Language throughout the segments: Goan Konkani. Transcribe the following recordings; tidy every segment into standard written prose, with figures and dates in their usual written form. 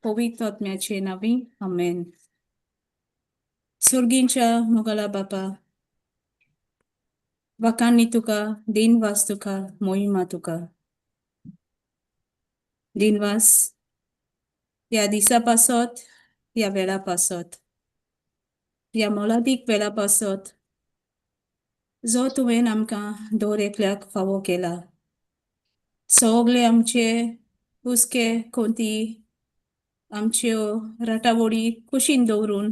पवित्र आत्म्याचे नांवी, आमेन. सुर्गींच्या मोगाला बापा, वाकांनी तुका दिनवास, तुका मोहिमा, तुका दिनवास ह्या दिसा पासत, ह्या वेळा पासत, ह्या मोलादीक वेळा पासत जो तुवें आमकां दर एकल्याक फावो केला. सगळे आमचे हुस्के कोंती, आमच्यो राटावळी कुशीन दवरून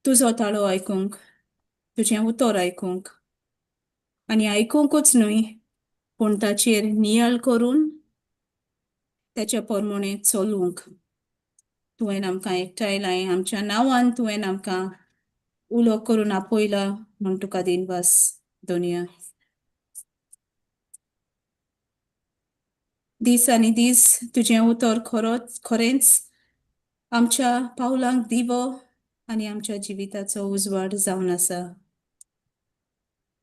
तुजो ताळो आयकूंक, तुजें उतर आयकूंक, आनी आयकुंकूच न्हय पूण ताचेर नियाळ करून ताच्या प्रमाणे चलूंक तुवें आमकां एकठांयलाय. आमच्या नांवान तुवें आमकां उलो करून आपयला म्हूण तुका दिनवास दोनया. दीस आनी दीस तुजें उतर खरोच खरेंच आमच्या पावलांक दिवो आनी आमच्या जिविताचो उजवाड जावन आसा.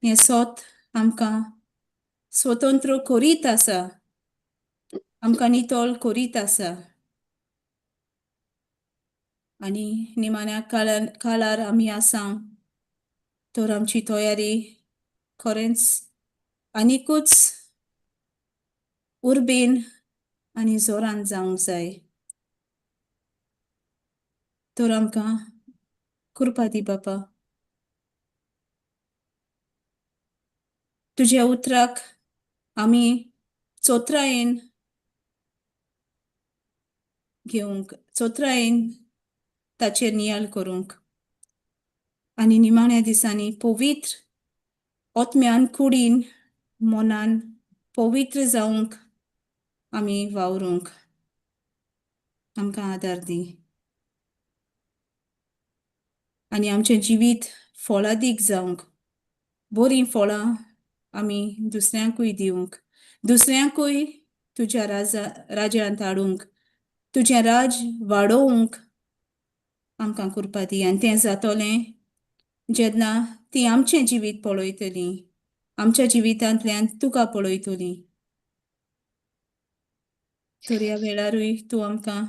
हें सोत आमकां स्वतंत्र करीत आसा, आमकां नितळ करीत आसा आनी निमाण्या काळार आमी आसा तर आमची तयारी खरेंच आनिकूच उर्बेन आनी जोरान जावंक जाय. तर आमकां कृपा दी बापा, तुज्या उतराक आमी चोत्रायेन घेवंक, चोत्रायेन ताचेर नियाळ करूंक आनी निमाण्या दिसांनी पवित्र आत्म्यान, कुडीन, मनान पवित्र जावंक आमी वावरूंक आमकां आदार दी आनी आमचें जिवीत फळादीक जावंक, बरीं फळां आमी दुसऱ्यांकूय दिवंक, दुसऱ्यांकूय तुज्या राज्यांत हाडूंक, तुजें राज वाडोवंक आमकां कृपा दी. आनी तें जातलें जेन्ना ती आमचें जिवीत पळयतली, आमच्या जिवितांतल्यान तुका पळयतली. तर ह्या वेळारूय तूं आमकां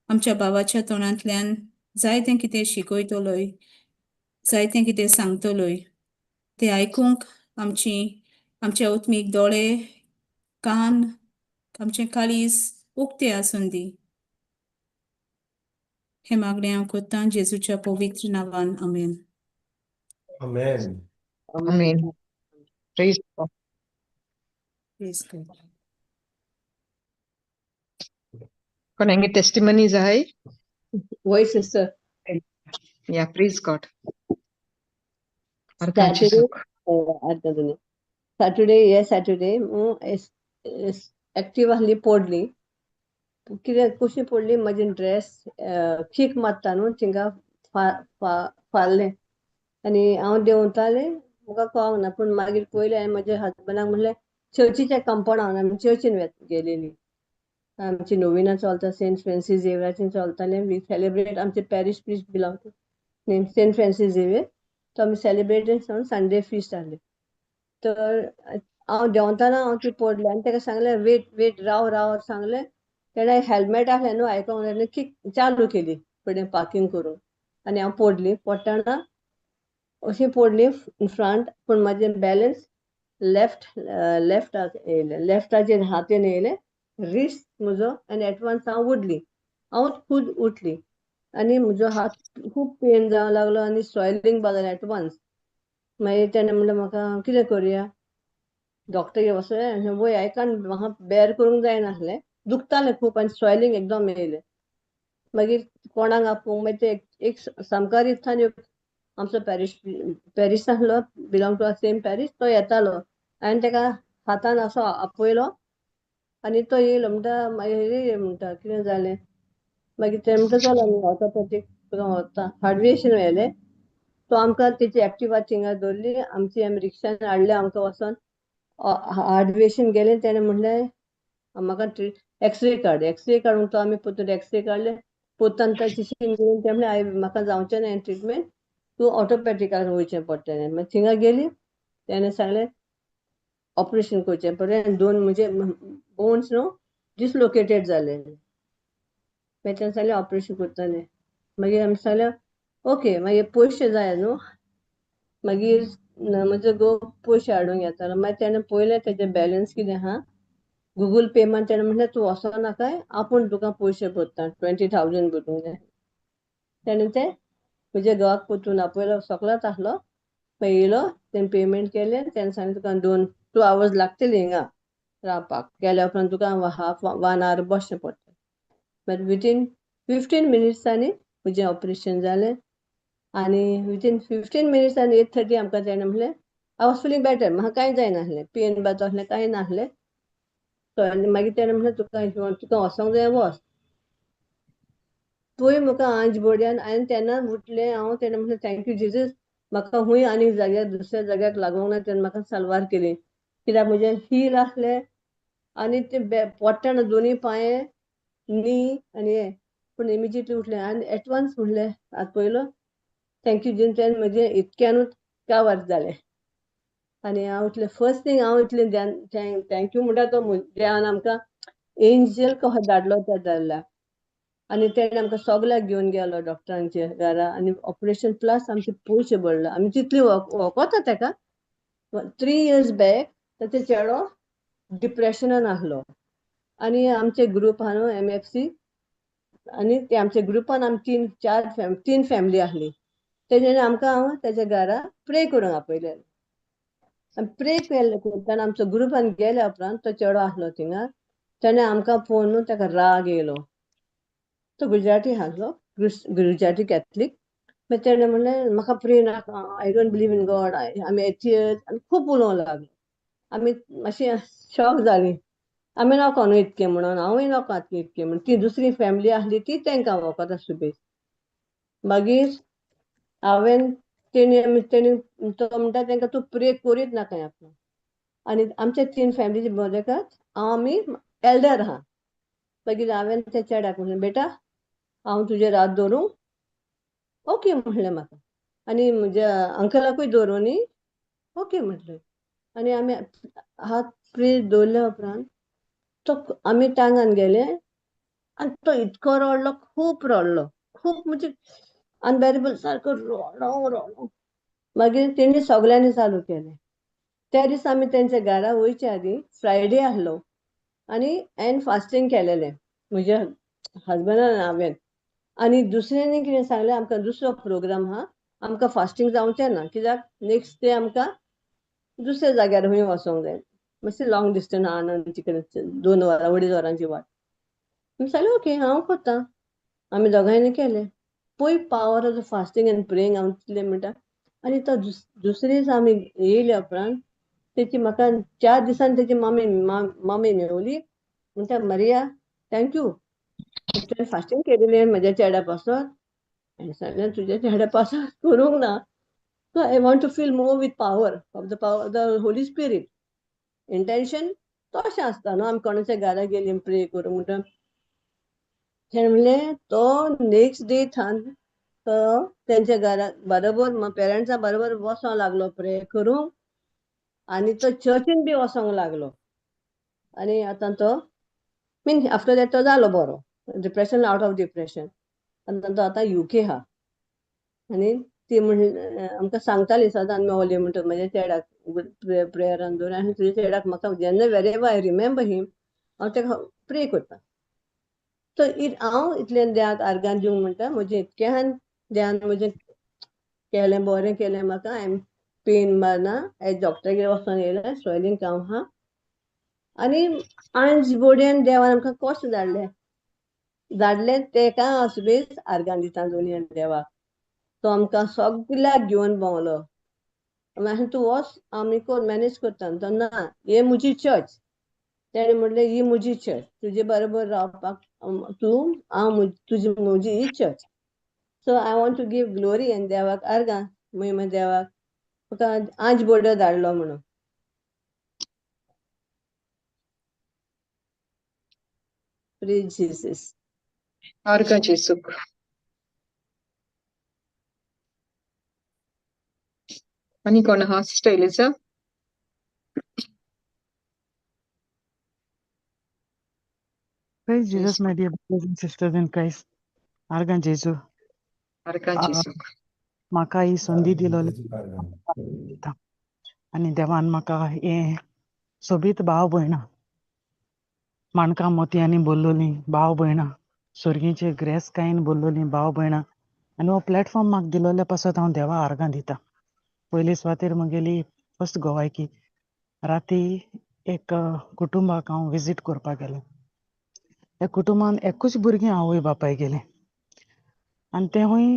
आमच्या भावाच्या तोंडांतल्यान जायतें कितें शिकयतलोय, जायतें कितें सांगतलोय, तें आयकूंक आमची आमचे उत्मीक दोळे, कान, आमचें काळीज उक्तें आसून दी. हें मागणें हांव कोत्तां जेजूच्या पवित्र नांवान, आमेन. Amen. Amen. Praise God. Praise God. कोणागे testimonies आहाय? वय sister. Yeah, praise God. आरकांची Saturday, सुख. आतां सॅटर्डे, हे सॅटर्डे एक्टिवा आहली पडली. कितें कशी पडली, म्हजे ड्रेस कीक मारता न्हू थिंगा फारलें आनी हांव देंवतालें, म्हाका कळोंक ना. पूण मागीर पयलें हांवें म्हज्या हजबंडाक म्हणलें, चर्चीच्या कंपाउंड आमी चर्चीन गेलेली, आमची नोविना चलता, सेंट फ्रांसीस झेवियराचें चलतालें. We celebrate, आमचे parish priest belong to name Saint Francis Xavier, तो आमी सेलिब्रेट संडे फिस्ट आहलें. तर हांव देंवतना हांव ती पडलें आनी ताका सांगलें, वेट वेट, राव राव सांगलें. तेणें हेल्मेट आहलें न्हू, आयकोंक जाय, कीक चालू केली फुडें पार्कींग करून आनी हांव पडली. पडटना अशी पडली फ्रंट, पूण म्हाजें बॅलन्स लेफ्ट लेफ्टाक येयलें, लेफ्टाचेर हातीन येयलें, रिस्ट म्हजो, आनी एडवान्स हांव उडली, हांव खूद उठली आनी म्हजो हात खूब पेन जावंक लागलो आनी स्वेलिंग जालें एडवान्स. मागीर तेणें म्हणलें म्हाका कितें करुया, डॉक्टर वचोया. वय आयकान म्हाका बेर करूंक जायनासलें, दुखतालें खूब आनी स्वेलिंग एकदम येयलें. मागीर कोणाक आपोवंक, मागीर ते एक सामकार इतल्यान एक आमचो पॅरीस आसलो, बिलोंग टू सेम पॅरीस, तो येतालो. हांवें ताका हातान असो आपयलो आनी तो येयलो. म्हणटा मागीर म्हणटा कितें जालें. मागीर ते म्हणटा चल आमी ऑटोपॅटीक तुका व्हरता. हाडवेशन व्हेलें, तो आमकां तेची एक्टिवा थिंगा दवरली, आमची आमी रिक्षान हाडले आमकां वचोन हार्डवेशन गेलें. तेणें म्हणलें म्हाका एक्सरे काड. एक्सरे काडूंक तो आमी परतून एक्सरे काडले, पोत्तान ताची शीन घेवन तें म्हणलें, आई म्हाका जावचें ना ट्रिटमेंट, तूं ऑटोपॅटिकान वयचें पडटलें. मागीर थिंगा गेली, तेणें सांगलें ऑपरेशन करचें पडलें, दोन म्हजे बोन्स न्हू डिसलोकेटेड जाले. मागीर तेणें सांगलें ऑपरेशन करतलें. मागीर आमी सांगलें ओके, मागीर पयशे जाय न्हू. मागीर म्हजो घोव पयशे हाडूंक येतालो. मागीर तेणें पळयलें तेजें बॅलन्स कितें आहा गुगल पे मान. तेणें म्हणलें तूं वचो नाकाय, आपूण तुका पयशे भरता, 20,000 भरूंक जाय. तेणें ते म्हज्या घोवाक परतून आपयलो, सगळोच आसलो. मागीर येयलो, तेणें पेमेंट केलें. तेणें सांगलें तुका 2 आवर्स लागतली हिंगा रावपाक, गेल्या उपरांत तुका हाफ 1 our बसचें पडटलें. मागीर वितीन 15 मिनिट्सांनी म्हजें ऑपरेशन जालें आनी वितीन 15 मिनिट्स आनी 8:30 आमकां तेणें म्हणलें I was feeling better, म्हाका कांय जायनासलें, पेन बा तसलें कांय नासलें. आनी मागीर तेणें म्हणलें तुका तुका वचोंक जाय वच. तूंय म्हाका आंज बोड्यान हांवें तेन्ना उठलें हांव. तेणें म्हणलें thank you Jesus, म्हाका खूंय आनीक जाग्यार दुसऱ्या जाग्याक लागूंक ना, तेणें म्हाका साल्वार केली. कित्याक म्हजें हील आसलें आनी ते पडटना दोनूय पांये नी आनी हें, पूण इमिजिएटली उठलें आनी एटवन्स म्हणलें आतां पयलो thank you जीन. तेणें म्हजें इतक्यानूच कावार जालें आनी हांव इतलें फर्स्ट थींग हांव इतलें ध्यान thank you म्हणटा तो देवान आमकां एंजल कसो धाडलो त्या धाडला आनी तेणें आमकां सगल्याक घेवन गेलो डॉक्टरांचे घरा आनी ऑपरेशन प्लस आमचे पयशे भरले. आमी तितली वखोता तेका. 3 years back ताचो चेडो डिप्रेशनान आसलो आनी आमचे ग्रूप आहा न्हू MFC, आनी ते आमच्या ग्रुपान आमी 3 फॅमिली आसली. तेजें आमकां हांव तेच्या घरा प्रे करूंक आपयलें आनी प्रे केल्ले करतना आमचो ग्रुपान गेल्या उपरांत तो चेडो आसलो थिंगा, तेणें आमकां पळोवन ताका राग येयलो. तो गुजराती आसलो, गुजराती कॅथलीक. मागीर तेणें म्हणलें म्हाका प्रे नाका, I don't believe in God, आमी एथियस्ट, आनी खूब उलोवंक लागलो. आमी मातशी शॉक जालीं, आमी नाका न्हू इतकें म्हणून, हांवूय नाका इतकें म्हणून. ती दुसरी फॅमिली आसली ती तांकां वखद सुबेज. मागीर हांवें तेणी तेणी तो म्हणटा तांकां तूं प्रे करीत नाका आपलो. आनी आमच्या 3 फॅमिलीचे मदकात हांव आमी एल्डर आहा. मागीर हांवें त्या चेड्याक म्हणलें बेटा हांव तुजेर हात दवरूं, ओके म्हणलें म्हाका, आनी म्हज्या अंकलाकूय दवरूं न्ही, ओके म्हटलें. आनी आमी हात प्रे दवरल्या उपरांत तो आमी टांगान गेले आनी तो इतको रडलो, खूब रडलो, खूब म्हणजे अनबेरेबल, सारको रडो रडो. मागीर तेणी सगल्यांनी चालू केलें. त्या दिसा आमी तेंच्या घरा वयचे आदीं फ्रायडे आसलो आनी हांवें फास्टींग केलेलें म्हज्या हजबंडान हांवें. आनी दुसऱ्यांनी कितें सांगलें आमकां दुसरो प्रोग्राम आहा, आमकां फास्टींग जावचें ना, कित्याक नेक्स्ट डे आमकां दुसऱ्या जाग्यार खंय वचोंक जाय, मातशें लॉंग डिस्टन्स आनंद तिकडे 2 वरां 2.5 वरांची वाट. आमी सांगलें ओके हांव करता. आमी दोगांयनी केलें. पळय power of the fasting and praying हांव तितलें म्हणटा. आनी तो दुसरे दिसा आमी येयल्या उपरांत तेची म्हाका 4 दिसांनी तेची मामी मामी मेवली, म्हणटा मारिया thank you, तुवें फास्टींग केलेलें म्हज्या चेड्या पासून. हांवें सांगलें तुज्या चेड्या पासून करूंक ना, so I want to feel more with power of the power the Holy Spirit. Intention तशें आसता न्हू, आमी कोणाच्या घरा गेलीं प्रे करूंक म्हणटा. तेणें म्हणलें तो नेक्स्ट डे थान तो तेंच्या घरा बरोबर पेरंट्सां बरोबर वचोंक लागलो प्रे करूंक, आनी तो चर्चीन बी वचोंक लागलो. आनी आतां तो मीन आफ्टर that तो जालो बरो, डिप्रेशन आवट ऑफ डिप्रेशन. आनी तो आतां UK आहा. आनी ती म्हण आमकां सांगताली सदां मेवली म्हणटा म्हज्या चेड्याक प्रेयरान दवर आनी तुज्या चेड्याक म्हाका जेन्ना वेरेवर I remember him हांव ताका प्रे करता. सो हांव इतलें देवाक आर्गां दिवंक म्हणटा, म्हजें इतक्यान देवान म्हजें केलें बरें केलें म्हाका. I am pen मारना, आयज डॉक्टरागेर वचोन येयलें, स्वेलिंग काम आहा. आनी आंज बोडयन देवान आमकां कशें धाडलें धाडलें तेका हांव सुबेज आर्गां दिता दोनी देवाक. तो आमकां सगल्याक घेवन भोंवलो. मागीर तूं वच आमी कोर मॅनेज करता. तो ना, हे म्हजी चर्च. तेणें म्हणलें ही म्हजी चर्च, तुजे बरोबर रावपाक तूं हांव तुजी म्हजी ही church. So I want to give glory आनी देवाक आर्गां महिमा देवाक म्हाका आंज बोर्डो धाडलो म्हणून. Praise Jesus. आर्गां जेसूक. आनी कोण आहा sister Eliza? Praise Jesus, Jesu. my dear brothers and sisters in Christ. आर्गां जेजू. आर्गां जेजूक. म्हाका ही संदी दिलोली जेजू आर्गां. आनी देवान म्हाका हें सोबीत भाव भयणां माणकां मोतयांनी बोल्लोलीं भाव भयणां सोर्गीचे ग्रेसकायेन बोल्लोलीं भाव भयणां आनी हो प्लॅटफॉर्म म्हाका दिलोल्या पासत हांव देवा आर्गां दिता. पयले सुवातेर म्हगेली फर्स्ट गोवायकी राती एक कुटुंबाक हांव विजीट करपाक गेलें. त्या कुटुंबान एकूच भुरगें आवय बापाय गेलें आनी तेंवूय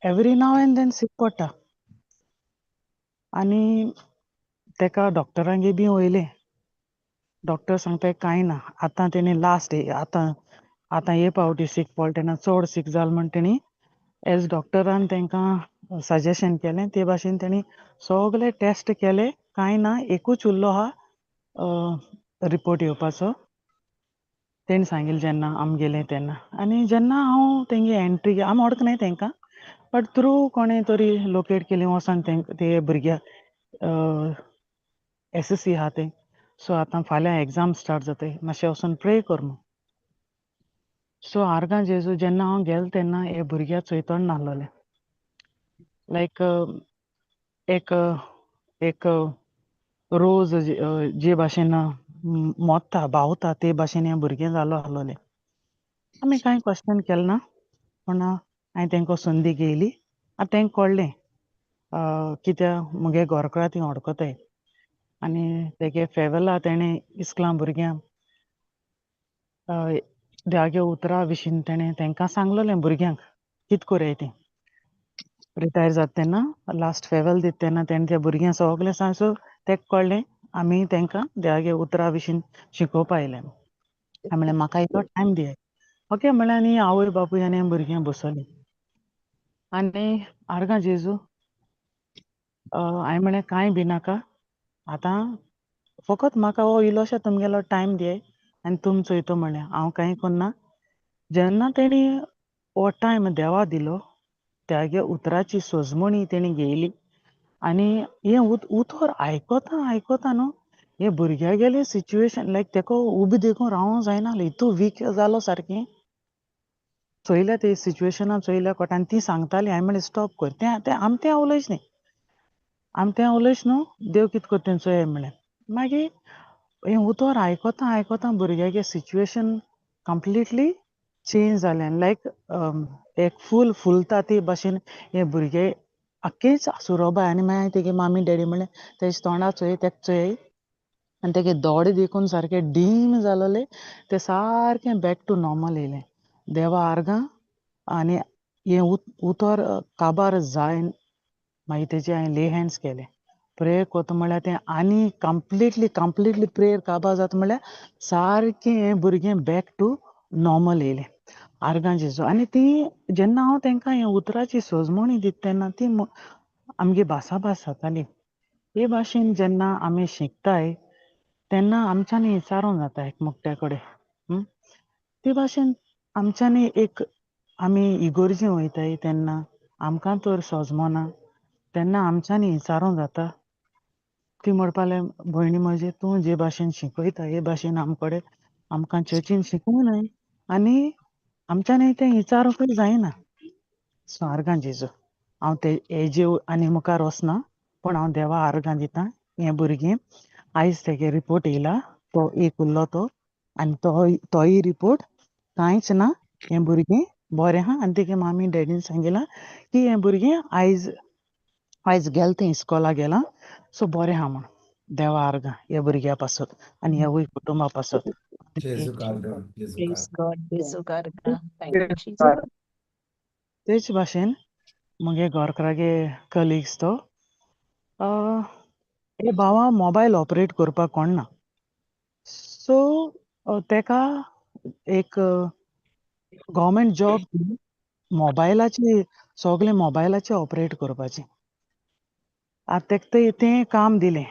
every now and then sick पडटा आनी तेका डॉक्टरांगे बी वयलें. डॉक्टर सांगता कांय ना, आतां तेणी लास्ट आतां आतां हे पावटी सीक पडलें तेन्ना चड सीक जालें म्हण तेणी एज डॉक्टरान तांकां सजेशन केलें ते भाशेन तेणी सगळे टेस्ट केले, कांय ना, एकूच उरलो आहा रिपोर्ट येवपाचो. तेणी सांगिल्लें जेन्ना आमी गेले तेन्ना. आनी जेन्ना हांव तेंगे एंट्री आमी वळखनाय तेंकां बट थ्रू कोणें तरी लोकेट केली वचोन ते भुरग्या एस एस सी आहा तें. सो आतां फाल्यां एग्जाम स्टार्ट जाताय, मातशें वचोन प्रे कर म्हूण. सो आर्गां जेजू जेन्ना हांव गेलें तेन्ना हे भुरग्या चोयतोण नासलोलें लायक एक एक रोज जे भाशेन मोत्ता बावता ते भाशेन हें भुरगें जालो आसलोलें. आमी कांय क्वेश्चन केलें ना पूण हांवें तेंकां संदी घेयली. आतां तेंकां कळ्ळें कित्याक मुगे घोरकरा ती वळखताय आनी तेगे फेवेला तेणें इस्कलां भुरग्यांक देवागे उतरा विशीं तेणें तेंकां सांगलोलें भुरग्यांक कित कोराय तें. रिटायर जाता तेन्ना लास्ट फेवेल दिता तेन्ना तेणें त्या भुरग्यांक सगळें सांग सो तेका कळ्ळें आमी तेंकां देवागे उतरा विशीं शिकोवपा आयल्या. हांवें म्हणलें म्हाका इल्लो टायम दियाय. ओके म्हणलें आनी आवय बापूय आनी भुरग्यांक बसयलीं आनी आर्गां जेजू. हांवें म्हणलें कांय भिनाका, आतां फकत म्हाका हो इल्लोसो तुमगेलो टायम दियाय आनी तुम चोयतो म्हणलें हांव कांय करना. जेन्ना तेणी हो टायम देवा दिलो त्यागे उतराची सोजमणी तेणी घेयली आनी हें उतर आयकता आयकता न्हू हे भुरग्या गेले सिच्युएशन लायक तेका उबें देखून रावोंक जायना आसलें, इतू वीक जालो सारकें. चोयल्या ते सिच्युएशनान चोयल्या कोटा आनी ती सांगताली. हांवें म्हणलें स्टॉप कर तें तें आम तें उलयच न्ही, आम तें उलयच न्हू, देव कित करता तें चोया म्हणलें. मागीर हें उतर आयकता आयकता भुरग्यागे सिच्युएशन कंप्लिटली चेंज जालें आनी लायक एक फूल फुलता ते भाशेन हे भुरगे आख्खेच सुरोबाय. आनी मागीर तेगे मामी डॅडी म्हणलें तेजे तोंडा चोय तेका चोय आनी तेगे दोळे देखून सारके डीम जालोले ते सारकें बॅक टू नॉर्मल येयलें. देवा आर्गां आनी हें उतर काबार जायन मागीर तेजे हांवें ले हँड्स केले प्रेयर कोता म्हळ्यार तें आनी कंप्लिटली कंप्लिटली प्रेयर काबार जाता म्हळ्यार सारकें हें भुरगें बॅक टू नॉर्मल येयलें. आर्गां जेजू. आनी ती जेन्ना हांव तेंकां हे उतराची सोजमणी दिता तेन्ना ती आमगे भासाभास जाताली. हे भाशेन जेन्ना आमी शिकताय तेन्ना आमच्यांनी विचारूंक जाता एकमुकट्या कडेन. ते भाशेन आमच्यांनी एक आमी इगोर्जी वयताय तेन्ना आमकां तर सोजमना तेन्ना आमच्यांनी विचारूंक जाता. ती म्हणपाले भयणी म्हजे तूं जे भाशेन शिकयता हे भाशेन आमकडे आमकां चर्चीन शिकूंक न्हय आनी आमच्यांनी तें विचारूंकूय जायना. सो आर्गां जेजू. हांव ते हेजे आनी मुखार वचना पूण हांव देवा आर्गां दिता. हें भुरगें आयज तेगे रिपोर्ट येयला तो एक उरलो तो आनी तोय रिपोर्ट कांयच ना. हें भुरगें बरें आहा आनी तेगे मामी डॅडीन सांगिलां की हें भुरगें आयज आयज गेलें तें इस्कोला गेलां सो बरें आहा म्हूण. देवा आर्गां ह्या भुरग्या पासत आनी ह्या कुटुंबा पासत. Praise God, जेजूक आर्गां. Thank you, Jesus. तेच भाशेन मुगे घोरकारागे कलिग्स तो हे भावा मोबायल ऑपरेट करपाक कोण ना सो तेका एक गव्हर्मेंट जॉब मोबायलाचे सगळे मोबायलाचे ऑपरेट करपाचे. आतां तेका तें काम दिलें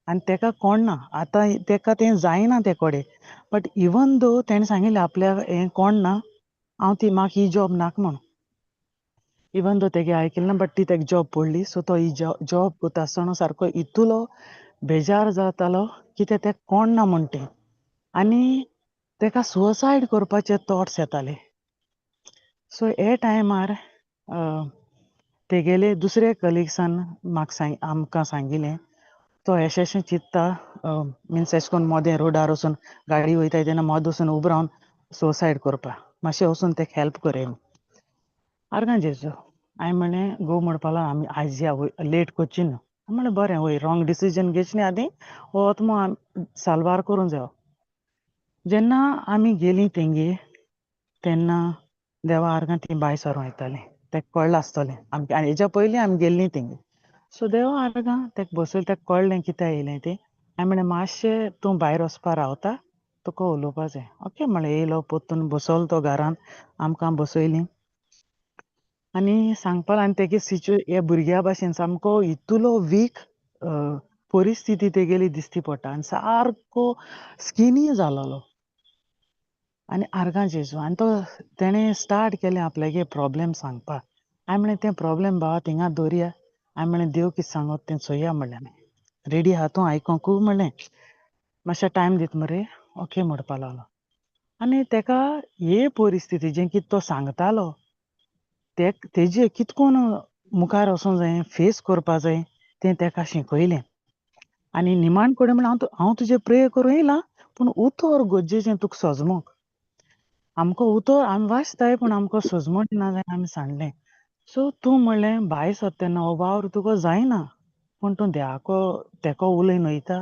आनी तेका कोण ना आतां तेका तें जायना ते कडेन बट इवन दो तेणें सांगिल्लें आपल्याक हें कोण ना हांव ती म्हाका ही जॉब नाका म्हूण. इवन दो तेगे आयकिलें ना बट ती तेका जॉब पडली सो तो ही जॉब करता आसतना सारको इतलो बेजार जातालो की ते तेका कोण ना म्हण तें. आनी तेका सुसायड करपाचे थॉट्स येताले. सो हे टायमार तेगेले दुसरे कलिग्सान म्हाका सांग आमकां सांगिलें तो एशें एशें चिंत्ता, मिन्स एशें कोन्न मोदें रोडार वचून गाडी वयताय तेन्ना मोद वचून उब रावन सुसायड करपा, मातशें वचून तेका हेल्प करया म्हूण. आर्गां जेजू, हांवें म्हणलें गो म्हणपाक लागलो आमी आयज या लेट करची न्हू. हांवें म्हणलें बरें वय, रॉंग डिसिजन घेवचे आदीं हो आत्मो साल्वार करूंक जायो. जेन्ना आमी गेलीं तेंगे तेन्ना देवा आर्गां ती बाय सरों वयतालीं, तेका कळ्ळां आसतलें आमकां, आनी हेज्या पयलीं आमी गेल्लीं तेंगे. सो देवा आर्गां तेका बसयलें, तेका कळ्ळें कित्याक येयलें तें. हांवें म्हणलें मातशें तूं भायर वचपा रावता, तुका उलोवपा जाय. ओके म्हणलें, येयलो परतून बसलो तो घरान, आमकां बसयलीं आनी सांगपाक, आनी तेगे ह्या भुरग्या भाशेन सामको इतलो वीक परिस्थिती तेगेली दिसती पडटा आनी सारको स्किनी जालोलो. आनी आर्गां जेजू, आनी तो तेणें स्टार्ट केलें आपल्यागे प्रॉब्लेम सांगपाक. हांवें म्हणलें तें प्रॉब्लेम बाबा थिंगा दवरया, हांवें म्हणलें देव कितें सांगत तें चोया म्हणलें, आमी रेडी आहा तूं आयकोंकू म्हणलें, मातशें टायम दित मरे, ओके म्हणपाक लागलो. आनी तेका हे परिस्थिती जें कितें तो सांगतालो तेजे कितकोन मुखार वचोंक जाय, फेस करपा जाय तें तेका शिकयलें. आनी निमाण कडेन म्हणलें हांव तुजें प्रे करूं येयलां, पूण उतर गरजेचें तुका सजमोंक, आमकां उतर आमी वाचताय पूण आमकां सजमोंक ना जाल्यार आमी सांडलें. सो तूं म्हणलें भायर सरता तेन्ना हो वावर तुका जायना, पूण तूं देवाको तेको उलयन वयता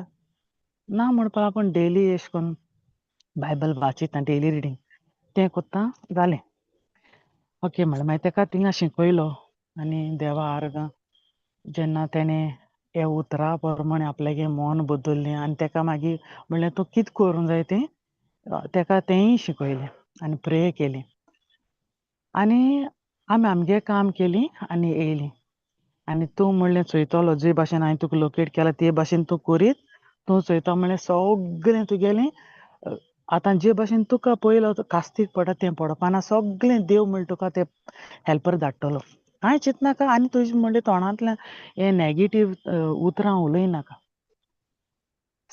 ना म्हणपाक, आपूण डेली एशें करून बायबल वाचिता, डेली रिडींग तें कोत्ता जालें. ओके म्हणलें, मागीर तेका थिंगा शिकयलो. आनी देवा आर्गां जेन्ना तेणें हे उतरा प्रमाणे आपल्यागे मन बदल्लें आनी तेका मागीर म्हणलें तूं कितें करूंक जाय तें तेका तेंय शिकयलें आनी प्रे केली. आनी आमी आमगे काम केली आनी येयली. आनी तूं म्हणलें चोयतलो जे भाशेन हांवें तुका लोकेट केला ते भाशेन तूं करीत, तूं चोयता म्हणलें सगळें तुगेलें आतां जे भाशेन तुका पयलो कास्तीक पडटा तें पडपाना, सगळें देव म्हणलें तुका ते हेल्पर धाडटलो, कांय चिंतनाका. आनी तुजे म्हणलें तोंडांतल्यान हे नॅगेटीव उतरां उलयनाका.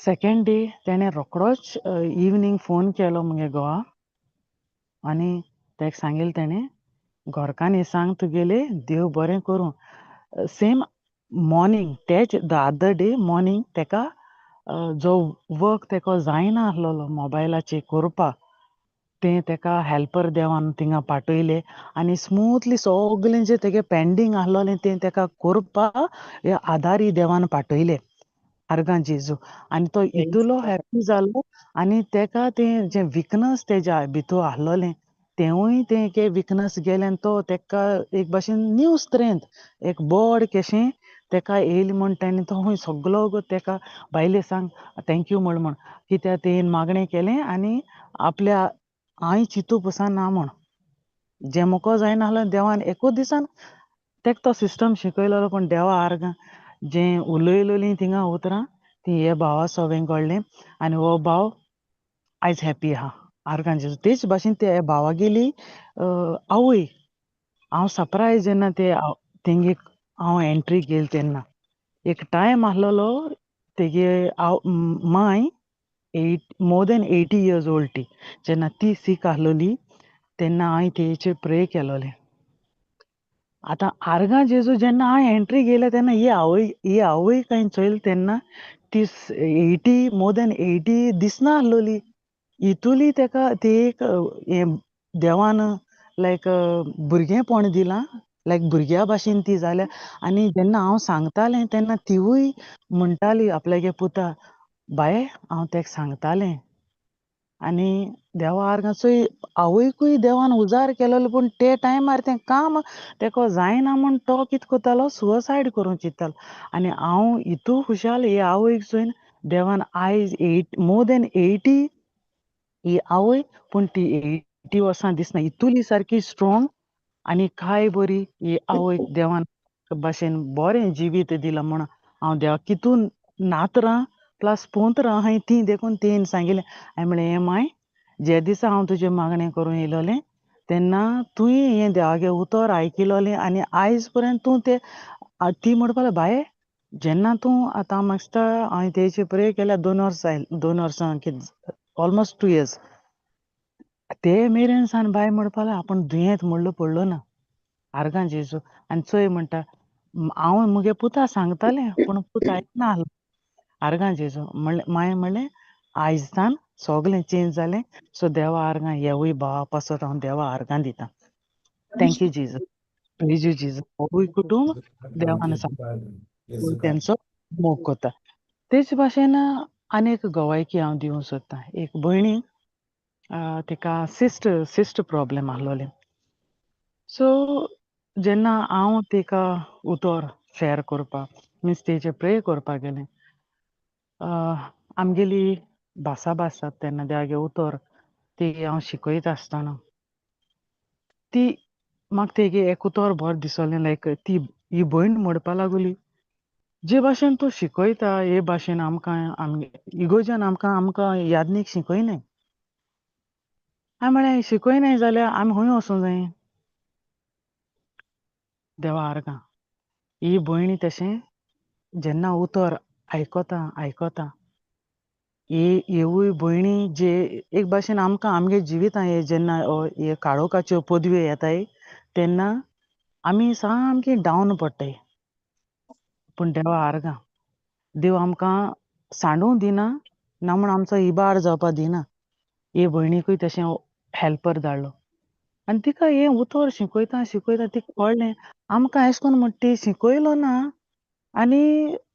सेकेंड डे तेणें रोकडोच इवनींग फोन केलो मुगे घोवा आनी तेका सांगिलें तेणें घरकान्नी सांग तुगेले देव बरें करूं. सेम मॉर्निंग तेच the other day morning तेका जो वर्क तेका जायना आसलेलो मोबायलाचेर करपाक तें तेका हेल्पर देवान थिंगा पाठयले आनी स्मुथली सगळें जें तेगे पेंडींग आसलेलें तें तेका करपाक आदारी देवान पाठयले. आर्गां जेजू. आनी तो इतलो हॅप्पी जालो आनी तेका तें जें विकनस तेज्या भितूर आसलेलें तेंवूय तें विकनस गेलें आनी तो तेका एक भाशेन न्यू स्ट्रेंथ एक बोड कशें तेका येयलें म्हूण तेणें तो सगलो तेका बायले सांग thank you म्हण म्हण कित्याक तेणें मागणें केलें आनी आपल्या हांवें चिंतू पसून ना म्हण जें म्हाका जायना आसलें देवान एकूच दिसान तेका तो सिस्टम शिकयलेलो. पूण देवा आर्गां जें उलयलेलीं थिंगा उतरां ती हे भावा सवें कळ्ळें आनी हो भाव आयज हॅप्पी आहा. आर्गां जेजू. तेच भाशेन ते भावागेली आवय हांव सरप्रायज जेन्ना ते तेंगे हांव एंट्री केली तेन्ना एक टायम आसलेलो तेगे my more than 80 years old ती जेन्ना ती सीक आसलेली तेन्ना हांवें तेचेर प्रे केलोलें. आतां आर्गां जेजू जेन्ना हांवें एंट्री केल्या तेन्ना ही आवय कांय चोयली तेन्ना ती 80 मोर देन 80 दिसना आसलेली. इतुली तेका ती एक हें देवान लायक भुरगेंपण दिलां, लायक भुरग्या भाशेन ती जाल्या. आनी जेन्ना हांव सांगतालें तेन्ना तिवूय म्हणटाली आपल्यागे पुता बाये हांव तेका सांगतालें. आनी देवा आर्गां चोय आवयकूय देवान उजार केलेलो, पूण ते टायमार तें काम तेका जायना म्हूण तो कितें करतालो सुसायड करूंक चिंत्तालो. आनी हांव इतू खुशाल हे आवयक चोयन देवान आयज मोर देन 80 ही आवय, पूण ती 80 वर्सां दिसना, इतुली सारकी स्ट्रोंग आनी काय बरी ही आवयक देवान भाशेन बरें जिवीत दिलां म्हूण हांव देवाक कितून नातरां प्लस पोंतरां आहाय ती देखून तेणें सांगिलें. हांवें म्हणलें हें माय जे दिसा हांव तुजें मागणें करूंक येयलोलें तेन्ना तुवें हें देवागे उतर आयकिलोलें आनी आयज पर्यंत तूं तें ती म्हणपाक लागली बाये जेन्ना तूं आतां म्हाका दिसता हांवें तेजे प्रे केल्यार 2 वर्सां 2 वर्सां कितें ऑलमोस्ट 2 इयर्स. ते मेरेन सान बाय म्हणपाक आपूण दुयेंत म्हणलो पडलो ना. आर्गां जेजू. आनी चोय म्हणटा हांव मुगे पुता सांगतालें पूण पूत आयकना आसलो. आर्गां जेजू. म्हणलें मागीर म्हणलें आयज सान सगलें चेंज जालें. सो देवा आर्गां हेवूय भावा पासत हांव देवा आर्गां दिता. Thank you Jesus, praise you Jesus. होवूय कुटूंब देवान तेंचो मोग करता. तेच भाशेन आनी एक गवायकी हांव दिवंक सोदतां. एक भयणीक तिका सिस्ट सिस्ट प्रॉब्लेम आसलोलें. सो जेन्ना हांव तिका उतर शेअर करपाक मिन्स तेजे प्रे करपाक गेलें, आमगेली भासाभास जाता तेन्ना देवागे उतर ती हांव शिकयता आसतना ती म्हाका तेगे एक उतर बरें दिसलें. लायक ती ही भयण म्हणपा लागली, जे भाशेन तूं शिकयता हे भाशेन आमकां आमगे इगोर्जान आमकां आमकां यादनीक शिकयनाय. हांवें म्हळें शिकयनाय जाल्यार आमी खंय वचूंक जाय? देवा आर्गां. ही भयणी तशें जेन्ना उतर आयकता आयकता ही हेवूय भयणी जे एक भाशेन आमकां आमगे जिवितां हे जेन्ना हे काळोखाच्यो पदव्यो येताय तेन्ना आमी सामकी डावन पडटाय. पूण देवा आर्गां, देव आमकां सांडूंक दिना ना म्हूण आमचो इबाड जावपा दिना. हे भयणीकूय तशें हेल्पर धाडलो आनी तिका हें उतर शिकयता शिकयता तिका कळ्ळें आमकां एशें कोन्न म्हण ती शिकयलो ना आनी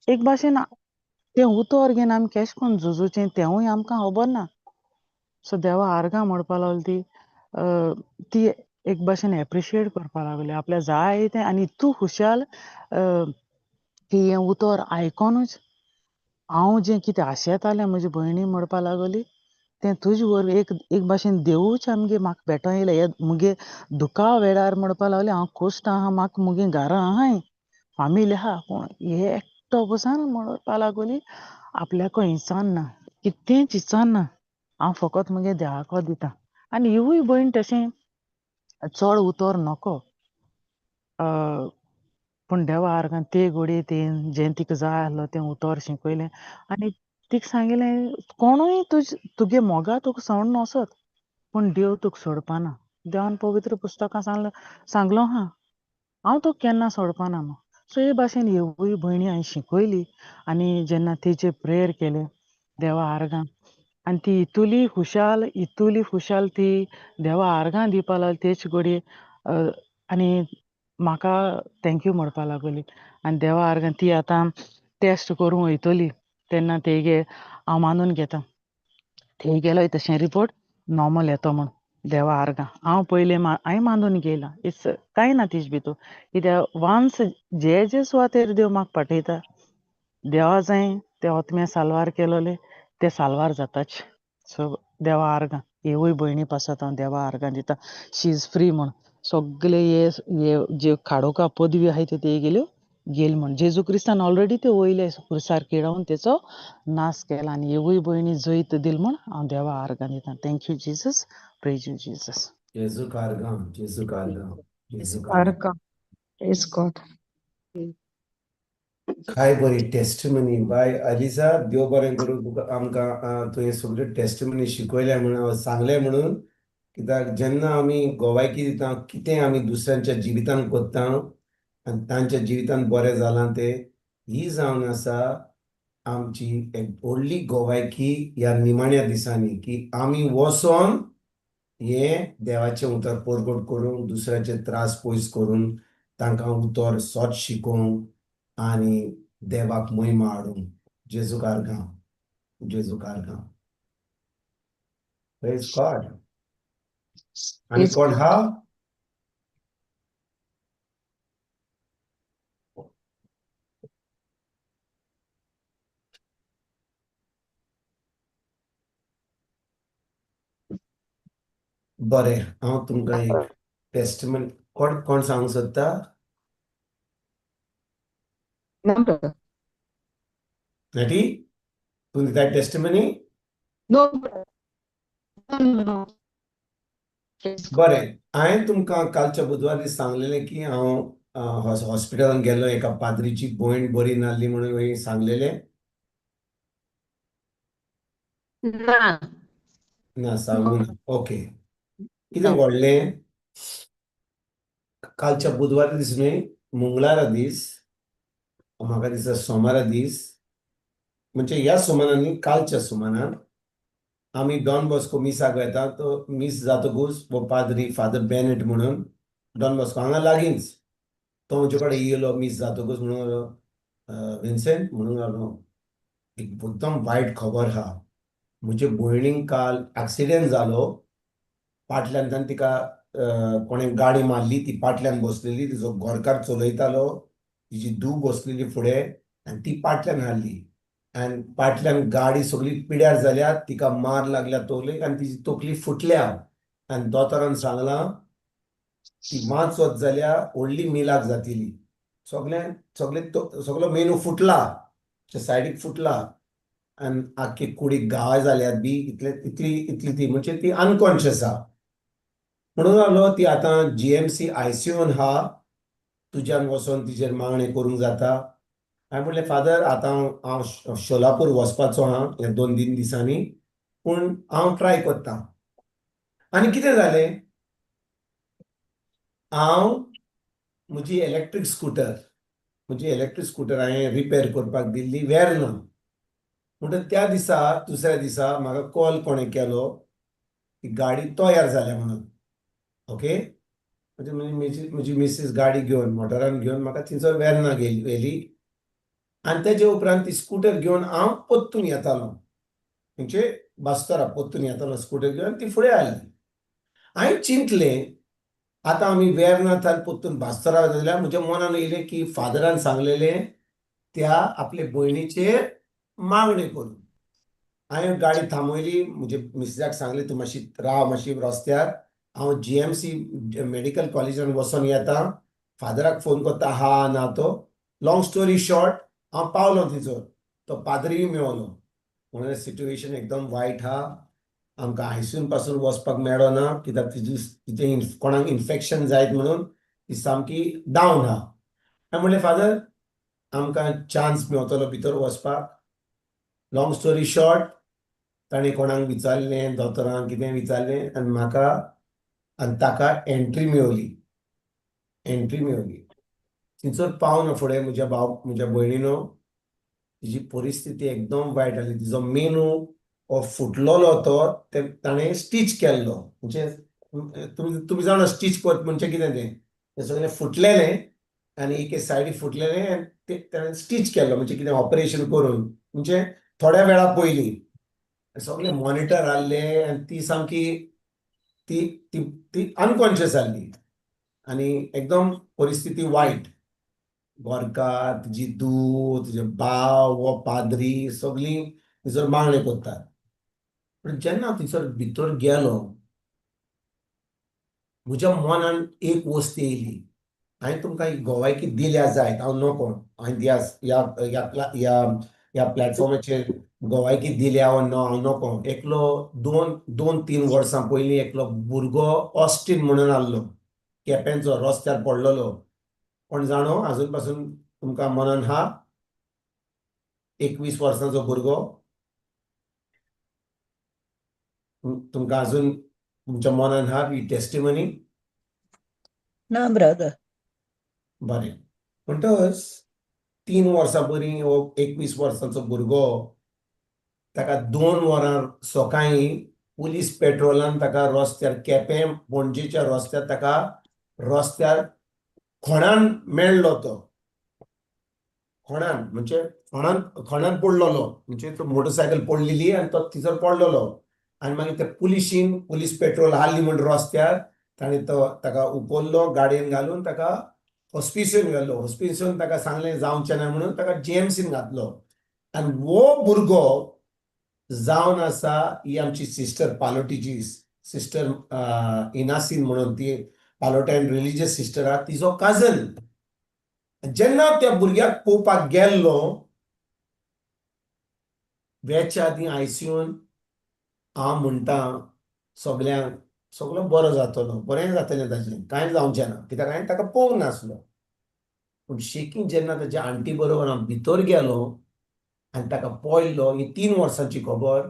एक भाशेन तें उतर घेवन आमी केशें कोन्न झुजूचें तेंवूय आमकां खबर ना. सो देवा आर्गां म्हणपा लागली ती ती एक भाशेन एप्रिशिएट करपा लागली आपल्या जाय तें आनी इतू खुशाल की हें उतर आयकोनूच हांव जें कितें आशेतालें म्हजी भयणी म्हणपा लागली तें तुजे वरवीं एक एक भाशेन देवूच आमगे म्हाका भेटोन येयलें. हे मुगे दुखा वेळार म्हणपा लागलें हांव खोश्ट आहा, म्हाका मुगे घरां आहाय, फामिली आहा, पूण हे एकटो बसान म्हणपा लागली आपल्याको इसान ना, कितेंच इसान ना, हांव फकत मुगे देवाको दिता. आनी हिवूय भयण तशें चड उतर नको, पूण देवा आर्गां ते घोडये तें जें तिका जाय आसलो तें उतर शिकयलें आनी तिका सांगिलें कोणूय तुज तुगे मोगा तुका सोडून वचत पूण देव तुका सोडपाना. देवान पवित्र पुस्तकां सांगलो सांगलो आहा हांव तुका केन्ना सोडपाना म्हूण. सो हे भाशेन हेवूय भयणी हांवें शिकयली आनी जेन्ना तेजे प्रेयर केलें देवा आर्गां आनी ती इतुली खुशाल इतुली खुशाल ती देवा आर्गां दिवपा लागली तेच घडये आनी म्हाका thank you म्हणपा लागली. आनी देवा आर्गां ती आतां टेस्ट करूंक वयतली तेन्ना तेगे हांव मानून घेता तेगेलोय तशें रिपोर्ट नॉर्मल येतो म्हूण. देवा आर्गां हांव पयलें हांवें मानून घेयलां it's कांय ना तेज भितूर कित्याक वान्स जे जे सुवातेर देव म्हाका पाठयता देवा जाय ते ओतमे साल्वार केलोले ते साल्वार जाताच. सो देवा आर्गां हेवूय भयणी पासत हांव देवा आर्गां दिता. शी is free म्हूण सगळे हे हे जे काडोका पदवी आहाय त्यो तेगेल्यो गेल म्हूण. जेजू क्रिस्तान ऑलरेडी त्यो वयले खुर्सार किडावन तेचो नाश केला आनी हेवूय भयणी जैत दिल म्हूण हांव देवा आर्गां दिता. Thank you Jesus, praise you Jesus. जेजू आर्गां, जेजू आर्गां, जेजू आर्गां. आर्गां. Praise God. काय बरी टेस्टिमनी बाय अलिसा, देव बरें करूं तुका. आमकां तुवें सगळ्यो टेस्टिमनी शिकयल्या म्हणून सांगलें म्हणून. कित्याक जेन्ना आमी गोवायकी दिता कितें आमी दुसऱ्यांच्या जिवितान करता आनी तांच्या जिवितान बरें जालां तें, ही जावन आसा आमची एक व्हडली गोवायकी ह्या निमाण्या दिसांनी की आमी वचोन हें देवाचें उतर परगट करूंक, दुसऱ्याचे त्रास पयस करून तांकां उतर सोच शिकोवंक आनी देवाक महिमा हाडूंक. जेजूक आर्गां, जेजूक आर्गां. Praise God. आनी Praise कोण God. हा? बरें, हांव तुमकां एक टेस्टमेंट कोण कोण सांगूंक सोदता? No, brother. नटी, तूं दिता testimony? No, brother. No, no, no. Praise God. बरें, हांवें तुमकां कालच्या बुधवार दीस सांगलेलें की हांव हॉस्पिटलान गेल्लो, एका पाद्रीची भयण बरी नासली म्हणून सांगलेलें. ना. ना, सांगू ना. ओके. कितें No. घडलें, कालच्या बुधवारा दीस न्हय, मंगळारा दीस, म्हाका दिसता सोमारा दीस, म्हणजे ह्या सुमानान न्ही, कालच्या सुमानान आमी डॉन बॉस्को मिसाक वेता. तो मीस जातकूच हो पाद्री फादर बेनेट म्हणून डॉन बॉस्को हांगा लागींच, तो म्हजे कडेन येयलो मीस जातकूच, म्हणून लागलो, विन्सेंट, म्हणून लागलो, एक एकदम वायट खबर आहा, म्हजे भयणीक काल एक्सिडेंट जालो, फाटल्यान ताणें तिका कोणें गाडी मारली, ती फाटल्यान बसलेली, तिजो घरकार चलयतालो, तिजी धूव बसलेली फुडें आनी ती फाटल्यान हाडली आनी फाटल्यान गाडी सगळी पिड्यार जाल्या, तिका मार लागल्या तकलेक आनी तिजी तकली फुटल्या आनी दोतोरान सांगलां ती वाचत जाल्या व्हडली मिलाक जातली, सगळें सगळें सगळो मेनू फुटला, सायडीक फुटला आनी आख्खी कुडीक घाव जाल्यात बी, इतले इतली इतली ती म्हणजे ती अनकॉन्शियस आहा. म्हणून लागलो ती आतां जीएमसी आयसीयून आहा, तुज्यान वचोन तिजेर मागणें करूंक जाता. हांवें म्हणलें, फादर, आतां हांव शोलापूर वचपाचो आहा ह्या 2-3 दिसांनी, पूण हांव ट्राय करता. आनी कितें जालें, हांव म्हजी इलेक्ट्रीक स्कुटर, म्हजी इलेक्ट्रीक स्कुटर हांवें रिपेर करपाक दिल्ली वेर्ना, म्हणटकीर त्या दिसा दुसऱ्या दिसा म्हाका कॉल कोणें केलो की गाडी तयार जाल्या म्हणून. ओके, म्हणजे म्हजी म्हजी मिसीस गाडी घेवन मोटरान घेवन म्हाका थंयसर वेर्ना गेली व्हेली आनी तेजे उपरांत ती स्कुटर घेवन हांव परतून येतालो, म्हणजे बास्तोरा परतून येतालो स्कुटर घेवन, ती फुडें आयली. हांवें चिंतलें आतां आमी वेर्ना थावन परतून बास्तोरा जाल्यार म्हज्या मनान येयलें की फादरान सांगलेलें त्या आपले भयणीचेर मागणें करून. हांवें गाडी थांबयली, म्हजे मिसेसाक सांगलें तूं मातशी राव मातशी रस्त्यार, हांव जीएमसी मेडिकल कॉलेजान वचोन येता, फादराक फोन करता हा ना तो. लॉंग स्टोरी शॉर्ट, हांव पावलो थंयसर, तो पाद्रीय मेवलो, म्हणून सिट्युएशन एकदम वायट आहा, आमकां आयसीयून पासून वचपाक मेळना कित्याक तिजी तिजें कोणाक इन्फेक्शन जायत म्हणून ती सामकी डावन आहा. हांवें म्हणलें, फादर, आमकां चान्स मेवतलो भितर वचपाक. लॉंग स्टोरी शॉर्ट, ताणें कोणाक विचारलें, दोतोरांक कितें विचारलें आनी म्हाका आनी ताका एंट्री मेवली, एंट्री मेवली. थंयसर पावना फुडें म्हज्या भाव म्हज्या भयणीनो तिजी परिस्थिती एकदम वायट जाली, तिजो मेनू हो फुटलेलो, तो ताणें स्टीच केल्लो, म्हणजे तुमी तुमी जाणा स्टीच करत म्हणजे कितें तें, तें सगळें फुटलेलें आनी एके सायडी फुटलेलें आनी ते ताणें स्टीच केल्लो, म्हणजे कितें ऑपरेशन करून, म्हणजे थोड्या वेळा पयलीं सगळे मॉनिटर आहले आनी ती सामकी ती ती ती अनकॉन्शियस जाल्ली आनी एकदम परिस्थिती वायट. गोरकार, तिजी धूव, तिजे भाव, हो पाद्री सगळीं थंयसर मागणें करतात. पूण जेन्ना थंयसर भितर गेलो म्हज्या मनान एक वस्त येयली, हांवें तुमकां ही गोवायकी दिल्या जायत, हांव नको हांवें ह्या ह्या ह्या ह्या प्लॅटफॉर्माचेर गोवायकी दिल्या वा ना हांव नको. एकलो 2-3 वर्सां पयलीं एकलो भुरगो ऑस्टीन म्हणून आहलो, केपेंचो, रस्त्यार पडलेलो, कोण जाणो आजून पासून तुमकां मनान आहा, 21 वर्सांचो भुरगो, तुमकां अजून तुमच्या मनान आहा ही टेस्टिमनी? ना ब्रदर. बरें, म्हणटकच 3 वर्सां पयलीं हो 21 वर्सांचो भुरगो, ताका 2 वरां सकाळीं पुलीस पेट्रोलान ताका रस्त्यार केपें पणजेच्या रस्त्यार ताका रस्त्यार खोणान मेळ्ळो, तो खोणान म्हणजे खोणान खोणान पडलेलो, म्हणजे तो मोटरसायकल पडलेली आनी तो थंयसर पडलेलो आनी मागीर ते पुलिशीन पुलीस पेट्रोल हाडली म्हण रस्त्यार ताणें तो ताका उखल्लो, गाडयेन घालून ताका हॉस्पिसियोन घालो, हॉस्पिसियोन ताका सांगलें जावचें ना म्हणून ताका जीएमसीन घातलो. आनी हो भुरगो जावन आसा ही आमची सिस्टर पालोटीची सिस्टर इनासीन म्हणून, ती पालोटायन रिलीजियस सिस्टर आहा, तिजो काजन. जेन्ना त्या भुरग्याक पळोवपाक गेल्लो वेच्या आदीं आयसीयून, हांव म्हणटा सगल्यांक सगलो बरो जातलो, बरें जातलें ताजें, कांय जावचें ना, कित्याक हांवें ताका पळोवंक नासलो. पूण शेकीं जेन्ना ताच्या आण्टी बरोबर हांव भितर गेलो आनी ताका पळयलो, ही 3 वर्सांची खबर,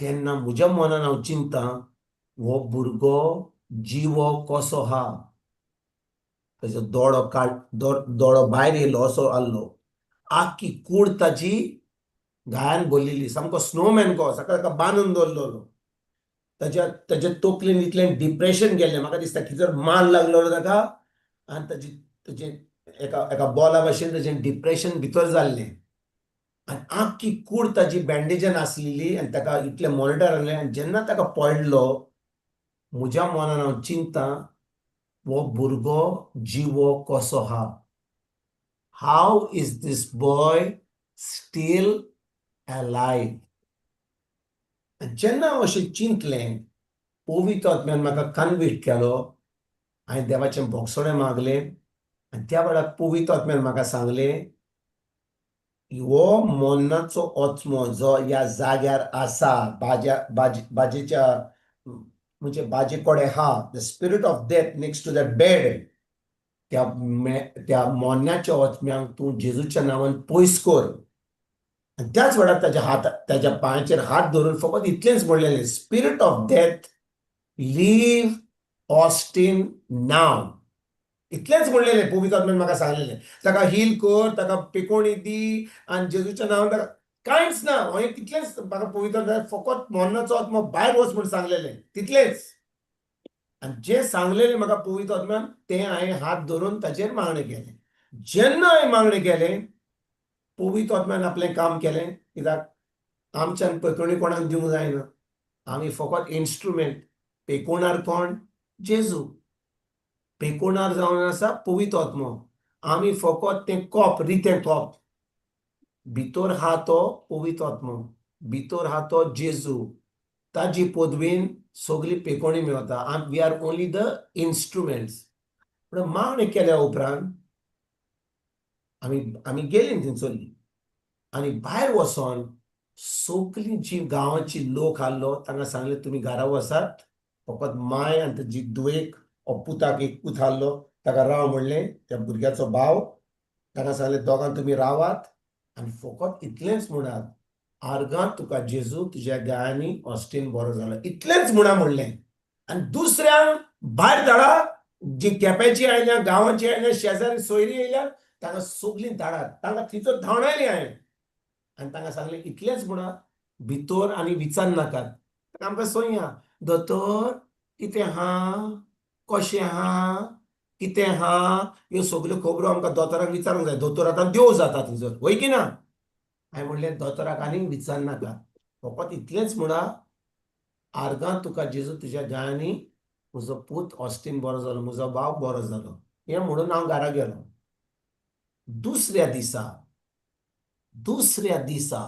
तेन्ना म्हज्या मनान हांव चिंता हो भुरगो जिवो कसो हा. ताजो दोळो काड, दोळो भायर येयलो असो आहलो, आख्खी कूड ताजी घायान भरलेली, सामको स्नोमॅन कसो, ताका ताका बांदून दवरलेलो. ताज्या ताज्या तकलेन इतलें डिप्रेशन गेल्लें, म्हाका दिसता कितें मार लागलेलो ताका आनी ताजी ताजें एका एका बॉला भशेन ताजें डिप्रेशन भितर जाल्लें आनी आख्खी कूड ताजी बँडेजान आसलेली आनी ताका इतलें मॉनिटर आहलें. आनी जेन्ना ताका पडलो, म्हज्या मनान हांव चिंतता, हो भुरगो जिवो कसो हा? How is this boy still alive? जेन्ना हांव अशें चिंतलें, पवित्र आत्म्यान म्हाका कन्विक्ट केलो. हांवें देवाचें भोगसणें मागलें आनी त्या वेळार पवित्र आत्म्यान म्हाका सांगलें, हो मरणाचो आत्मो जो ह्या जाग्यार आसा, बाज्या बाज बाजेच्या म्हणजे बाजे कडेन आहा, the spirit of death next to the bed, त्या मरणाच्या आत्म्यांक तूं जेजूच्या नांवान पयस कर. आनी त्याच वेळार ताज्या हात, ताज्या पांयाचेर हात धरून फकत इतलेंच म्हणलेलें, "Spirit of death, leave Austin now." इतलेंच म्हणलेलें पवित्र आत्म्यान म्हाका सांगलेलें. ताका हील कर, ताका पेकोणी दी आनी जेजूच्या नांवान ताका, कांयच ना. हांवें तितलेंच, म्हाका पवित्र आत्म्यान फकत मरणाचो आत्मो भायर वच म्हूण सांगलेलें, तितलेंच. आनी जें सांगलेलें म्हाका पवित्र आत्म्यान, तें हांवें हात धरून ताचेर मागणें केलें. जेन्ना हांवें मागणें केलें, पवित्र आत्म्यान आपलें काम केलें, कित्याक आमच्यान पेकोणी कोणाक दिवंक जायना. आमी फकत इन्स्ट्रुमेंट. पेकोणार कोण? जेजू. पेकोणार जावन आसा पवित्र आत्मो. आमी फकत तें कॉप, रितें कॉप. भितर हा तो पवित्र आत्मो, भितर हा तो जेजू. ताजी पदवीन सगली पेकोणी मेवता. We are only the instruments. पूण मागणें केल्या उपरांत आमी आमी गेलीं थंयसरली आनी भायर वचोन सगलीं जी गांवाची लोक आहलो, तांकां सांगलें, तुमी घरा वचात. फकत माय आनी ताजी धुवेक, पुताक, एक पूत आहलो, ताका राव म्हणलें, त्या भुरग्याचो भाव. ताका सांगलें, दोगां तुमी रावात आनी फकत इतलेंच म्हणात, आर्गां तुका जेजू, तुज्या गायांनी ऑस्टीन बरो जालो. इतलेंच म्हणा म्हणलें आनी दुसऱ्यांक भायर धाडा. जी केप्याची आयल्या, गांवाची आयल्या, शेजारी सोयरी आयल्या, तांकां सगलीं धाडात. तांकां थंयचो धांवडायलीं हांवें आनी तांकां सांगलें, इतलेंच म्हणा, भितर आनी विचारनाकात. आमकां संवय आहा, दोतोर कितें आहा, कशें आहा, कितें आहा, ह्यो सगल्यो खबरो आमकां दोतोराक विचारूंक जाय. दोतोर आतां देव जाता थंयसर, वय की ना? हांवें म्हणलें, दोतोराक आनीक विचारनाका, फकत इतलेंच म्हणा, आर्गां तुका जेजू, तुज्या गायांनी म्हजो पूत ऑस्टीन बरो जालो, म्हजो भाव बरो जालो. हें म्हणून हांव घरा गेलो. दुसऱ्या दिसा, दुसऱ्या दिसा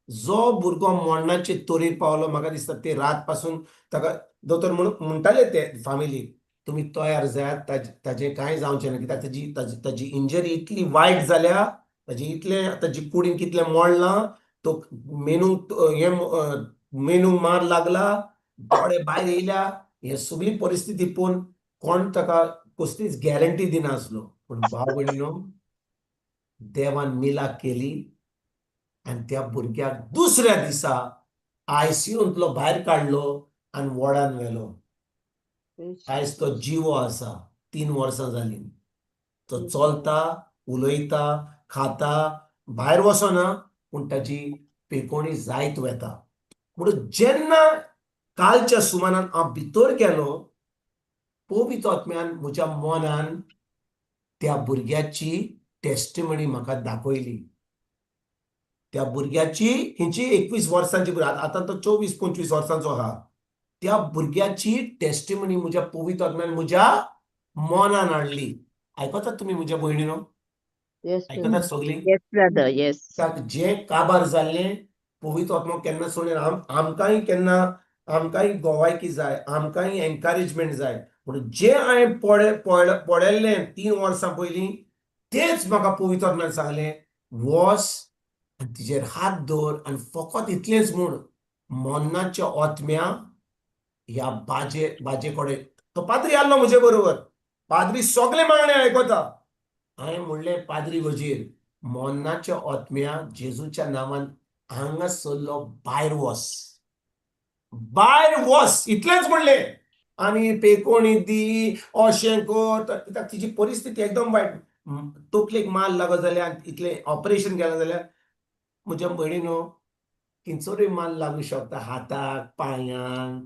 जो भुरगो मरणाचे तोरीर पावलो, म्हाका दिसता ते रात पासून ताका दोतोर म्हणटाले ते फामिलीक, तुमी तयार जायात, ताजें कांय जावचें ना, कित्याक ताजी ताजी ताजी इंजरी इतली वायट जाल्या, ताजी इतलें, ताजी कुडीन कितलें मोडलां, तो मेंदूक हें, मेंदूक मार लागला, दोळे भायर येयल्या. हे सगळी परिस्थिती पळोवन कोण ताका कसलीच गॅरंटी दिनासलो. पूण भाव भयणीनो, देवान मिलाक केली आनी त्या भुरग्याक दुसऱ्या दिसा आयसीयूंतलो भायर काडलो आनी वॉर्डान व्हेलो. आयज तो जिवो आसा. 3 वर्सां जालीं. तो चलता, उलयता, खाता, भायर वचना, पूण ताजी पेकोणी जायत वता. म्हणून जेन्ना कालच्या सुमानान हांव भितर गेलो, पवित्र आत्म्यान म्हज्या मनान त्या भुरग्याची टेस्टिमनी म्हाका दाखयली. त्या भुरग्याची, हिंची 21 वर्सांची भुरगो, आतां तो 24-25 वर्सांचो आहा. त्या भुरग्याची टेस्टिमनी म्हज्या पवित्र आत्म्यान म्हज्या मनान हाडली. आयकतात तुमी, म्हज्या भयणीनो? Yes. आयकतात सगळीं? Yes, brother. Yes. कित्याक जें काबार जाल्लें, पवित्र आत्मो केन्ना सोडना. आमकांय केन्ना आमकांय गोवायकी जाय, आमकांय एनकरेजमेंट जाय. पूण जें हांवें पळयल्लें 3 वर्सां पयलीं, तेच म्हाका पवित्र आत्म्यान सांगलें, वच आनी तिजेर हात दवर आनी फकत इतलेंच म्हूण, मरणाच्या आत्म्या ह्या बाजे कडेन. तो पाद्री आसलो म्हजे बरोबर. पाद्री सगळे मागणे आयकता. हांवें म्हणलें पाद्री वजीर, मरणाच्या आत्म्या, जेजूच्या नांवान हांगासरलो भायर वच. भायर वस, इतलेंच म्हणलें. आनी पेकोणी दी, अशें कर, कित्याक तिची परिस्थिती एकदम वायट. तकलेक माल लागत जाल्यार, इतलें ऑपरेशन केलें जाल्यार, म्हज्या भयणीनो, खंयसरूय माल लागूं शकता, हाताक, पांयांक,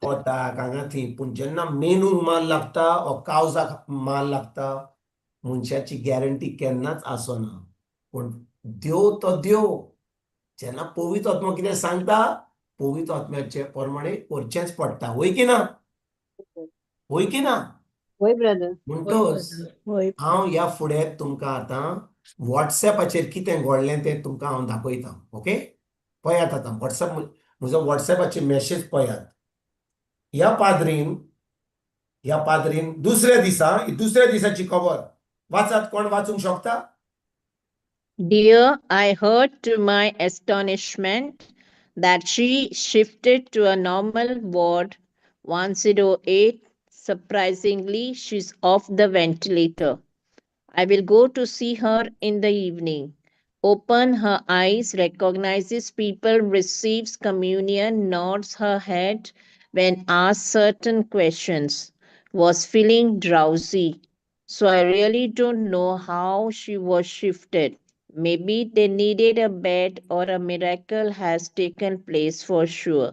पोटाक, हांगा थंय. पूण जेन्ना मेंदूक माल लागता वो काळजाक माल लागता, मनशाची गॅरंटी केन्नाच आसना. पूण देव तो देव. जेन्ना पवित्र आत्मो कितें सांगता, पवित्र आत्म्याचे प्रमाणे करचेंच पडटा. वय की ना? वय की ना? वय ब्रदर. म्हणटोच वय. हांव ह्या फुडें तुमकां आतां वॉट्सॅपाचेर कितें घडलें तें तुमकां हांव दाखयता. ओके, पळयात आतां वॉट्सॅप, म्हजो वॉट्सॅपाचेर मॅसेज पळयात. ह्या पाद्रीन दुसऱ्या दिसा, दुसऱ्या दिसाची खबर वाचात. कोण वाचूंक शकता? Dear, I heard to my astonishment that she shifted to a normal ward 108. Surprisingly, she's off the ventilator. I will go to see her in the evening. Open her eyes, recognizes people, receives communion, nods her head when asked certain questions, was feeling drowsy. So I really don't know how she was shifted. Maybe they needed a bed or a miracle has taken place for sure.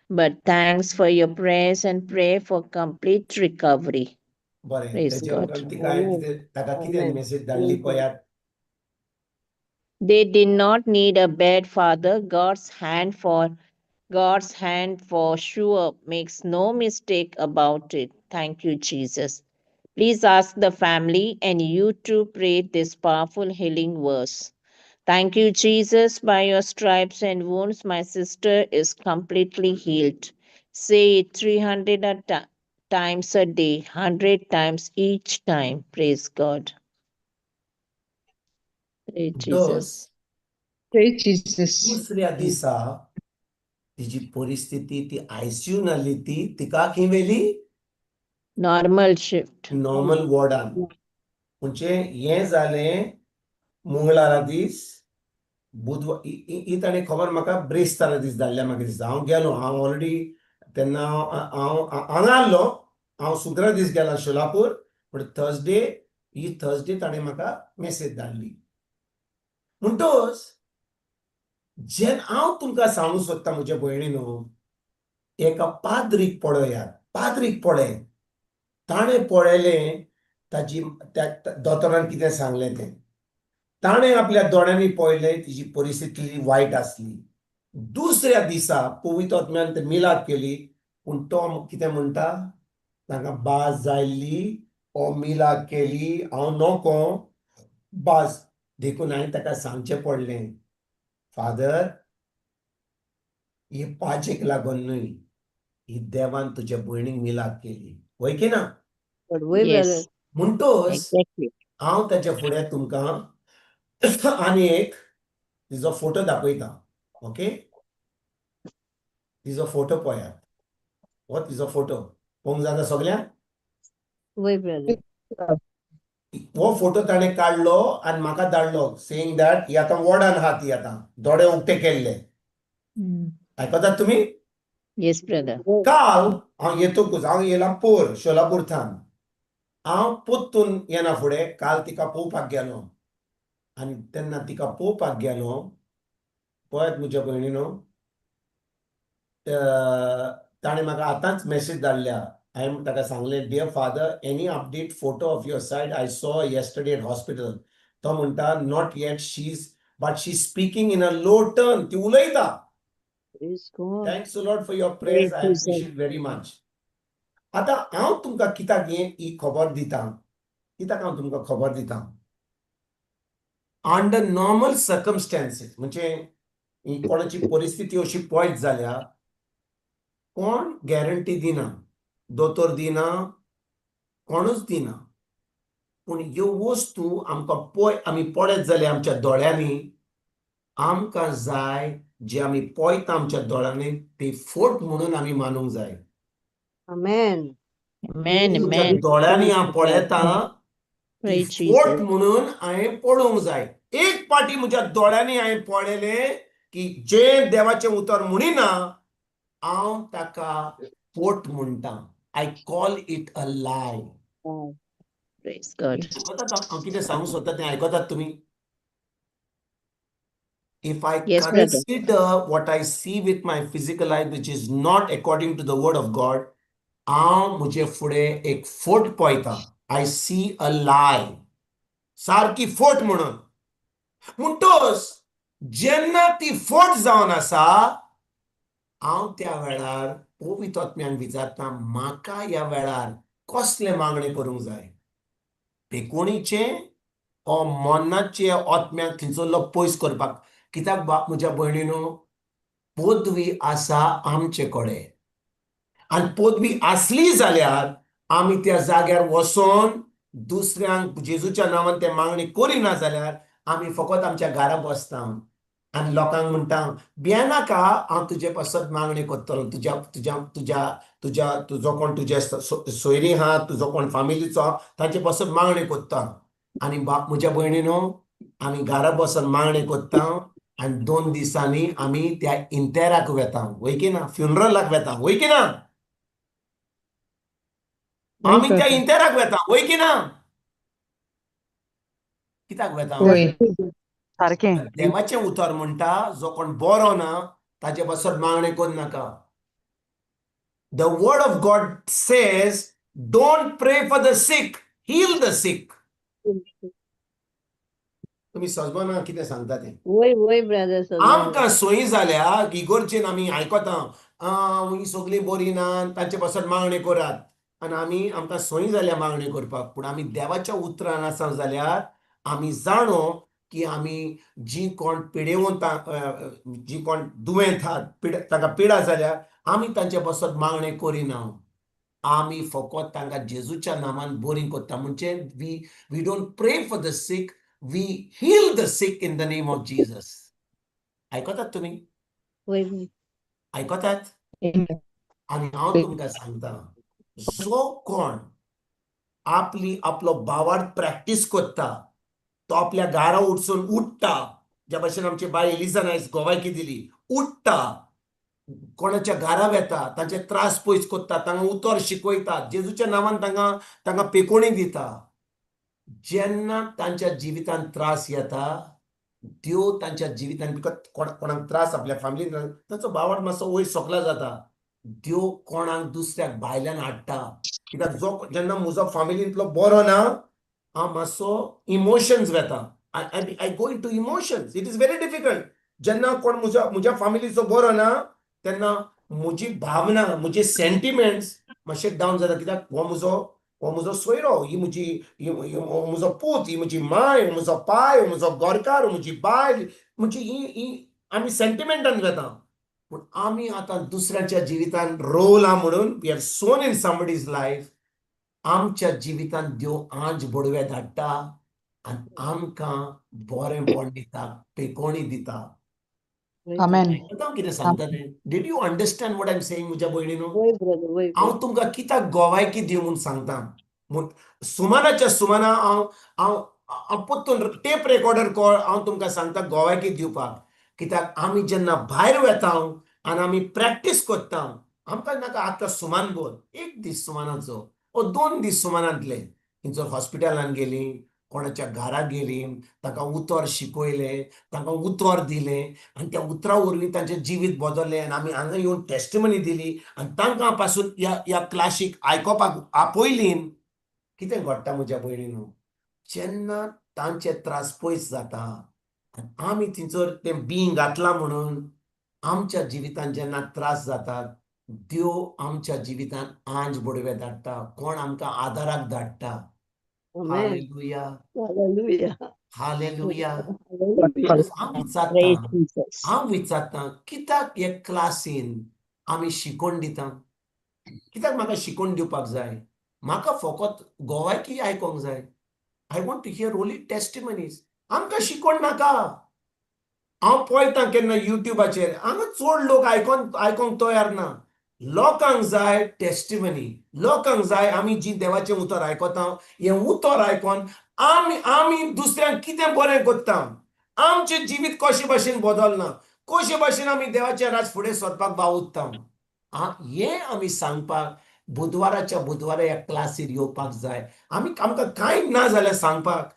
But thanks for your prayers and pray for complete recovery. बरें. Praise तेजे God. उपरांत तिका हांवें कितें, ताका कितें Amen. Message धाडली पळयात. They did not need a bed, Father. God's hand for sure makes no mistake about it. Thank you, Jesus. Please ask the family and you to pray this powerful healing verse. Thank you, Jesus. By your stripes and wounds, my sister is completely healed. Say it 300 times a day, 100 times each time. Praise God. Praise Jesus. Praise Jesus. दुसऱ्या दिसा तिजी परिस्थिती, ती आयसीयून आहली, ती तिका खंय व्हेली? Normal shift. Normal वॉर्डान. म्हणजे हें जालें मंगळारा दीस. बुधवार ही ताणें खबर म्हाका ब्रेस्तारा दीस धाडल्या म्हाका दिसता. हांव गेलो, हांव ऑलरेडी तेन्ना हांव हांगा आहलो. हांव शुक्रार दीस गेला सोलापूर, पूण थर्सडे, ही थर्सडे ताणें म्हाका मेसेज धाडली. म्हणटोच जेन्ना हांव तुमकां सांगूंक सोदता, म्हज्या भयणीनो, एका पाद्रीक पळयात. पाद्रीक पळय, ताणें पळयलें ताजी, त्या दोतोरान कितें सांगलें तें. ताणें आपल्या दोळ्यांनी पळयलें, तिजी परिस्थिती वायट आसली. दुसऱ्या दिसा पवित्र आत्म्यान ते मिलाद केली. पूण तो कितें म्हणटा? तांकां बाज जायल्ली ओ मिलाद केली, हांव नको बाज. देखून हांवें ताका सांगचें पडलें, फादर, ही पाजेक लागून न्हय, ही देवान तुज्या भयणीक मिलाद केली. वय की ना? वय ब्रदर. Yes, म्हणटोच exactly. हांव ताच्या फुडें तुमकां आनी एक तिजो फोटो दाखयता. ओके, तिजो फोटो पळयात. हो तिजो फोटो पळोवंक जाता सगळ्यांक? वय ब्रदर. हो फोटो ताणें काडलो आनी म्हाका धाडलो, सेईंग that ही आतां वॉर्डान आहा. ती आतां दोळे उक्ते केल्ले. आयकतात तुमी? Yes, brother. काल हांव येतकूच, हांव येयला पोर सोलापूर थावन, हांव पोत्तून येना फुडें काल तिका पळोवपाक गेलो. आनी तेन्ना तिका पळोवपाक गेलो, पळयात म्हज्या भयणीनो, ताणें म्हाका आतांच मॅसेज धाडल्या. हांवें ताका सांगलें, "Dear Father, any update photo of your side? I saw yesterday at hospital." तो म्हणटा, "Not yet, she's but she speaking in a low tone." ती उलयता. Praise God. Thanks a lot for your prayers. I Praise Jesus. appreciate very much. आतां हांव तुमकां कित्याक हें ही खबर दिता? कित्याक हांव तुमकां खबर दिता? अंडर नॉर्मल सर्कमस्टॅन्सीस, म्हणजे ही कोणाची परिस्थिती अशी पळयत जाल्यार कोण गॅरंटी दिना, दोतोर दिना, कोणूच दिना. पूण ह्यो वस्तू आमकां पळय, आमी पळयत जाल्यार आमच्या दोळ्यांनी, आमकां जाय जे आमी पळयता आमच्या दोळ्यांनी ती फोट म्हणून आमी मानूंक जाय. Amen. Amen, तुमच्या amen. दोळ्यांनी हांव पळयता ती Praise फोट Jesus. म्हणून हांवें पळोवंक जाय. एक पाटी म्हज्या दोळ्यांनी हांवें पळयलें की जें देवाचें उतर म्हणिना. हांव ताका फट म्हणटा. I call it a lie. Praise God. आयकतात हांव कितें सांगूंक सोदता तें आयकतात तुमी? If I Yes, brother. Consider what I see with my physical eye, which is not according to the word of God, हांव म्हजे फुडें एक फट पळयता. I see a lie. सारकी फट म्हणून. म्हणटोच जेन्ना ती फट जावन आसा, हांव त्या वेळार पवित्र आत्म्यान विचारता, म्हाका ह्या वेळार कसलें मागणें करूंक जाय, पेकोणीचें ओ मनाचे आत्म्याक थंयसरलो पयस करपाक. कित्याक बाप म्हज्या भयणीनो, पदवी आसा आमचे कडेन आनी पदवी आसली जाल्यार आमी त्या जाग्यार वचोन दुसऱ्यांक जेजूच्या नांवान ते मागणी करिना जाल्यार आमी फकत आमच्या घरा बसता आनी लोकांक म्हणटा, भियेनाका, हांव तुजे पासत मागणी करतलो, तुज्या तुज्या तुज्या तुज्या तुजो कोण तुजे सोयरी आहा, तुजो कोण फामिलीचो आहा, तांचे पासत मागणी करता. आनी बाप म्हज्या भयणीनो, आमी घरा बसून मागणी करता आनी 2 दिसांनी आमी त्या इंतेराक वेता, वय की ना? फ्युनरलाक वेता, वय की ना? आमी त्या इंतेराक वेता, वय की ना? कित्याक वेता? वय. सारकें. देवाचें उतर म्हणटा, जो कोण बरो ना ताजे पासत मागणें करूं नाका. The word of God says, don't pray for the sick, heal the sick. तुमी सजबना कितें सांगता तें? वय वय ब्रदर. आमकां सोयी जाल्या इगोर्जेन आमी आयकता, ही सगळीं बरी ना, तांचे पासत मागणें करात. आनी आमी आमकां सोयी जाल्या मागणें करपाक. पूण आमी देवाच्या उतरान आसा जाल्यार आमी जाणो की आमी जी कोण पिडेवंत, जी कोण दुयेंत आहात, तांकां पिडा जाल्या, आमी तांचे पासत मागणें करिना. आमी फकत तांकां जेजूच्या नामान बरी करता. म्हणजे we don't pray for the sick, we heal the sick in the name of Jesus. आयकतात तुमी? वय. आयकतात? आनी हांव तुमकां सांगता, जो कोण आपली आपलो भावार्थ प्रॅक्टीस करता, तो आपल्या घरा उठसून उठ्ठा, ज्या भशेन आमची बाय एलिजान आयज गोवायकी दिली, उठ्ठा, कोणाच्या घरा वेता, तांचे त्रास पयस करता, तांकां उतर शिकयता, जेजूच्या नांवान तांकां तांकां पेकोणी दिता. जेन्ना तांच्या जिवितांत त्रास येता, देव तांच्या जिवितांत, because कोणाक त्रास आपल्या फॅमिलीन, तांचो भावार्थ मातसो वयर सोकला जाता, देव कोणाक दुसऱ्याक भायल्यान हाडटा. कित्याक जो जेन्ना म्हजो फॅमिलींतलो बरो ना, हांव मातसो इमोशन्स वेता. I go into emotions. It is very difficult. जेन्ना कोण म्हज्या म्हज्या फॅमिलीचो बरो ना, तेन्ना म्हजी भावना, म्हजे सेंटिमेंट्स मातशे डावन जाता. कित्याक हो म्हजो सोयरो, ही म्हजी हो म्हजो पूत, ही म्हजी माय, हो म्हजो पाय, हो म्हजो गोरकार, हो म्हजी बायल, म्हणजे ही ही आमी सेंटिमेंटान वेता. पूण आमी आतां दुसऱ्याच्या जिवितान रोवला म्हणून, we have sown in somebody's life, आमच्या जिवितान देव आंज बडवे धाडटा आनी आमकां बरेंपण दिता, पेकोणी दिता. आमेन. हांव कितें सांगता तें, did you understand what I am saying, म्हज्या भयणीनो? वय ब्रदर, वय. हांव तुमकां कित्याक गोवायकी दिवं म्हूण सांगता म्हूण सुमानाच्या सुमाना हांव हांव हांव परतून टेप रेकॉर्डर कोळ हांव तुमकां सांगता गोवायकी दिवपाक. कित्याक आमी जेन्ना भायर वेता आनी आमी प्रॅक्टीस करता, आमकां नाका आतां सुमान भर एक दीस सुमानाचो ओ 2 दीस सुमानांतले थंयसर हॉस्पिटलान गेलीं, कोणाच्या घरा गेलीं, तांकां उतर शिकयलें, तांकां उतर दिलें आनी त्या उतरा वरवीं तांचें जिवीत बदललें आनी आमी हांगा येवन टेस्टिमनी दिली आनी तांकां पासून ह्या ह्या क्लासीक आयकोपाक आपयलीं. कितें घडटा म्हज्या भयणीनो, जेन्ना तांचे त्रास पयस जाता आनी आमी थंयसर तें बीं घातलां म्हणून आमच्या जिवितांत जेन्ना त्रास जातात, देव आमच्या जिवितांत आंज बडवे धाडटा, कोण आमकां आदाराक धाडटा. आमेन. हालेलुया. हालेलुया. हालेलुया. हालेलुया. हांव विचारता, Praise Jesus. हांव विचारता, कित्याक हे क्लासीन आमी शिकोवन दिता? कित्याक म्हाका शिकोवन दिवपाक जाय? म्हाका फकत गोवायकी आयकोंक जाय. I want to hear only testimonies. आमकां शिकोवन नाका. हांव पळयता केन्ना युट्यूबाचेर, हांगा चड लोक आयकोन आयकोंक तयार ना. लोकांक जाय टेस्टिमनी. लोकांक जाय आमी जी देवाचें उतर आयकता, हें उतर आयकोन आमी आमी दुसऱ्यांक कितें बरें करता, आमचें जिवीत कशे भाशेन बदलना, कशे भाशेन आमी देवाचें राज फुडें सरपाक वावुरता. हें आमी सांगपाक बुधवाराच्या बुधवारा ह्या क्लासीर येवपाक जाय. आमी आमकां कांय ना जाल्यार सांगपाक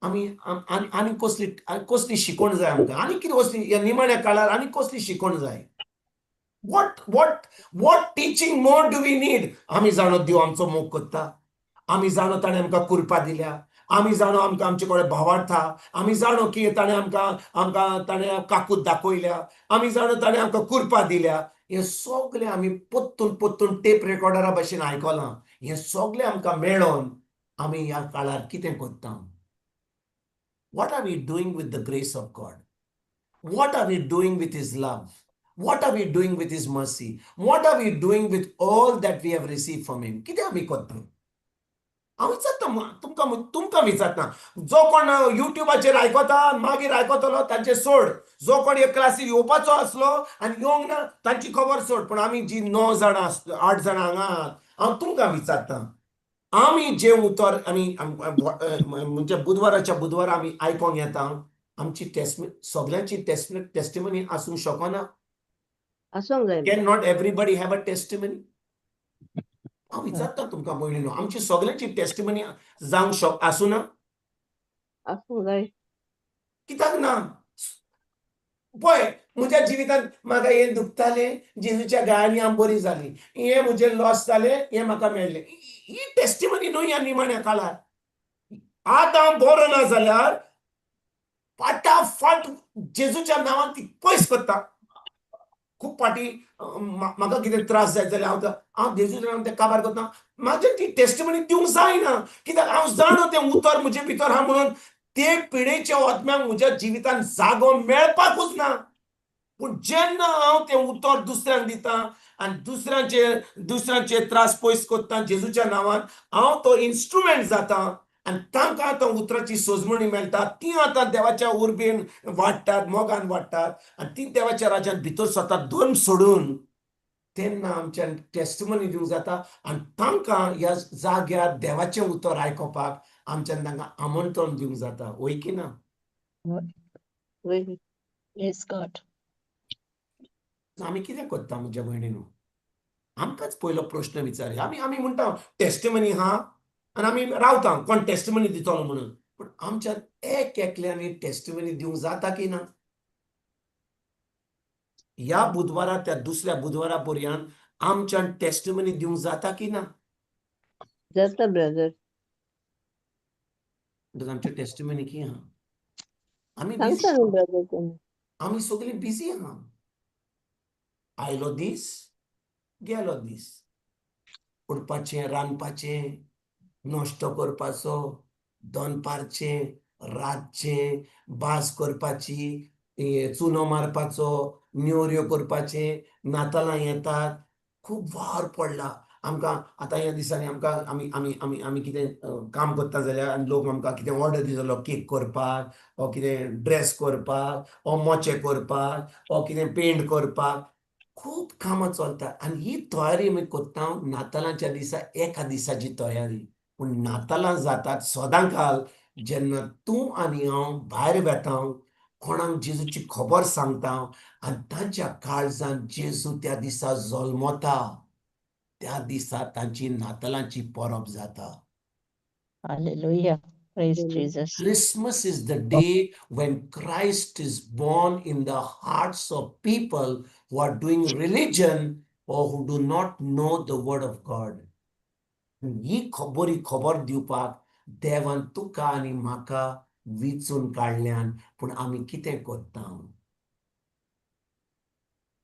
आमी आनी आनी कसली कसली शिकवण जाय आमकां, आनी कितें कसली ह्या निमाण्या काळार आनी कसली शिकवण जाय? What teaching more do we need? आमी जाणो देव आमचो मोग करता, आमी जाणो ताणें आमकां कृपा दिल्या, आमी जाणो आमकां आमचे कडेन भावार्थ, आमी जाणो की ताणें आमकां आमकां ताणें काकूत दाखयल्या, आमी जाणो ताणें आमकां कृपा दिल्या. हें सगळें आमी पोत्तून पोत्तून टेप रेकॉर्डरा भशेन आयकलां. हें सगळें आमकां मेळोन आमी ह्या काळार कितें करता? What are we doing with the grace of God? What are we doing with His love? What are we doing with His mercy? What are we doing with all that we have received from Him? कितें आमी करता? हांव विचारता तुमकां, तुमकां विचारता. जो कोण युट्यूबाचेर आयकता, मागीर आयकतलो, तांचे सोड. जो कोण एक क्लासीर येवपाचो आसलो आनी येवंक ना, तांची खबर सोड. पूण आमी जी णव जाणां, आठ जाणां हांगा आहात, हांव तुमकां विचारता, आमी जे उतर आमी म्हणजे बुधवाराच्या बुधवारा आमी आयकोंक येता, आमची टेस्ट, सगल्यांची टेस्टिमनी आसूंक शकना? आसूंक जाय. Can not everybody have a testimony? हांव विचारता तुमकां भयणीनो, आमची सगल्यांची टेस्टिमनी जावंक शक आसूं ना? आसूंक जाय. कित्याक ना? पळय, म्हज्या जिवितांत म्हाका हें दुखतालें, जेजूच्या गायांनी हांव बरी जाली, हें म्हजें लॉस जालें, हें म्हाका मेळ्ळें, ही टेस्टिमनी न्हय ह्या निमाण्या काळार. आतां हांव बरो ना जाल्यार फाटाफाट जेजूच्या नांवान ती पयस करता. खूब फाटी म्हाका कितें त्रास जायत जाल्यार हांव जेजूच्या नांवान तें काबार करता. म्हाजें ती टेस्टिमनी दिवंक जायना, कित्याक हांव जाणो तें उतर म्हजे भितर आहा म्हणून ते पिडेच्या आत्म्याक म्हज्या जिवितान जागो मेळपाकूच ना. पूण जेन्ना हांव तें उतर दुसऱ्यांक दिता आनी दुसऱ्यांचे दुसऱ्यांचे त्रास पयस करता जेजूच्या नांवान, हांव तो इन्स्ट्रुमेंट जाता आनी तांकां आतां उतराची सोजमणी मेळटा. ती आतां देवाच्या उर्बेन वाडटात, मोगान वाडटात आनी ती देवाच्या राज्यांत भितर सरतात धर्म सोडून. तेन्ना आमच्यान टेस्टमनी दिवंक जाता आनी तांकां ह्या जाग्यार देवाचें उतर आयकुपाक आमच्यान तांकां आमंत्रण दिवंक जाता. वय की ना? वय. Praise God. आमी कितें करता, म्हज्या भयणीनो? आमकांच पयलो प्रश्न विचारया. आमी आमी म्हणटा टेस्टमनी हा आनी आमी रावता कोण टेस्टमनी दितलो म्हणून. पूण आमच्या एक एकल्यांनी टेस्टमनी दिवंक जाता की ना? ह्या बुधवारा त्या दुसऱ्या बुधवारा पर्यंत आमच्यान टेस्टमनी दिवंक जाता की ना? जाता ब्रदर. म्हणटकच आमची टेस्टमनी की आहा? आमी बिजी. सांगता न्हू ब्रदर तुमी. आमी सगळीं बिजी आहा. आयलो दीस, गेलो दीस, उठपाचें, रांदपाचें, नाश्तो करपाचो, दनपारचें, रातचें, भाज करपाची, हे चुनो मारपाचो, नेवऱ्यो करपाचें. नातालां येतात, खूब वावर पडला आमकां. आतां ह्या दिसांनी आमकां आमी आमी आमी आमी कितें काम करता जाल्यार आनी लोक आमकां कितें ऑर्डर दितलो, केक करपाक ओ कितें ड्रेस करपाक ओ मोचे करपाक ओ कितें पेंट करपाक, खूब कामां चलता. आनी ही तयारी आमी करता नातालांच्या दिसा, एका दिसाची तयारी. पूण नातालां जातात सदां काल, जेन्ना तूं आनी हांव भायर वेता, कोणाक जेजूची खबर सांगता आनी तांच्या काळजान जेजू त्या दिसा जल्मता, त्या दिसा तांची नातालांची परब जाता. Hallelujah. Praise Amen. Jesus. Christmas is the day when Christ is born in the hearts of people who are doing religion or who do not know the word of God. ही बरी खबर दिवपाक देवान तुका आनी म्हाका विचून काडल्यान. पूण आमी कितें करता?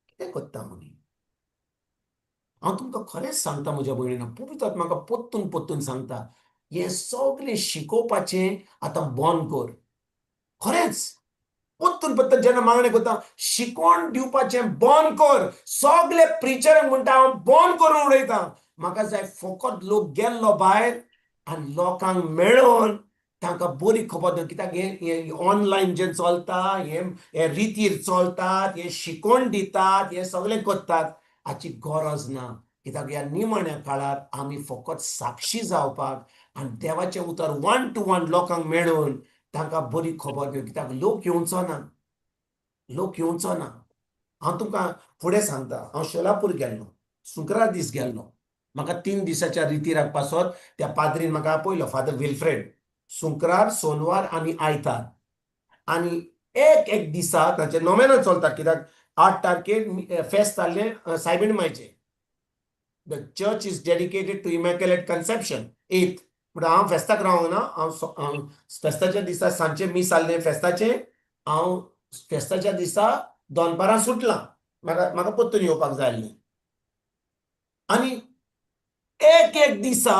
कितें करता आमी? हांव तुमकां खरेंच सांगता, म्हज्या भयणीनो, पवित्र म्हाका पोत्तून पोत्तून सांगता, हें सगळें शिकोवपाचें आतां बंद कर. खरेंच पोत्तून पोत्तून जेन्ना मागणें करता, शिकवण दिवपाचें बंद कर. सगळे प्रिचरांक म्हणटा, हांव बंद करून उडयता. म्हाका जाय फकत लोक गेल्लो भायर आनी लोकांक मेळोन तांकां बरी खबर दिवन. कित्याक हें हें ऑनलायन जें चलता, हें हे रितीर चलतात, हें शिकवण दितात, हें सगळें करतात, हाची गरज ना. कित्याक ह्या निमाण्या काळार आमी फकत साक्षी जावपाक आनी देवाचें उतर वन टू वन लोकांक मेळून तांकां बरी खबर दिवन. कित्याक लोक येवचो ना, लोक येवचो ना. हांव तुमकां फुडें सांगता. हांव शोलापूर गेल्लो. शुक्रार दीस गेल्लो. म्हाका 3 दिसाच्या रितीराक पासत त्या पाद्रीन म्हाका आपयलो, फादर विल्फ्रेड. शुक्रार, सोनवार आनी आयतार. आनी एक एक दिसा तांचे नोवेनां चलता, कित्याक 8 तारखेर फेस्त जाल्लें सायबीण मायचें. The church is dedicated to Immaculate Conception, 8th. म्हणटा हांव फेस्ताक रावंक ना, हांव फेस्ताच्या दिसा सांजचें मीस जाल्लें फेस्ताचें, हांव फेस्ताच्या दिसा दनपारां सुटलां, म्हाका म्हाका परतून येवपाक जाय आसलें. आनी एक एक दिसा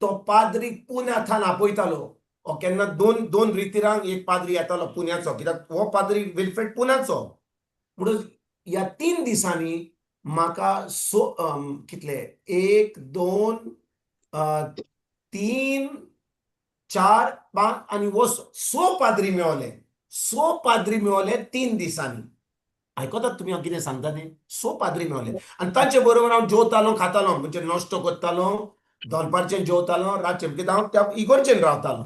तो पाद्री पुण्याथान आपयतालो. केन्ना दोन दोन रितीरांक एक पाद्री येतालो पुण्याचो, कित्याक हो पाद्री विल्फ्रेड पुण्याचो. म्हणून ह्या 3 दिसांनी म्हाका सो कितले 1 2 3 4 5 आनी वो 6 पाद्री मेवले. 6 पाद्री मेवले 3 दिसांनी. आयकतात तुमी हांव कितें सांगता तें? 6 पाद्री मेवले आनी तांचे बरोबर हांव जेवतालो, खातालो, म्हणजे नाश्तो करतालो, दनपारचें जेवतालो, रातचें, कित्याक हांव त्या इगोर्जेन रावतालो.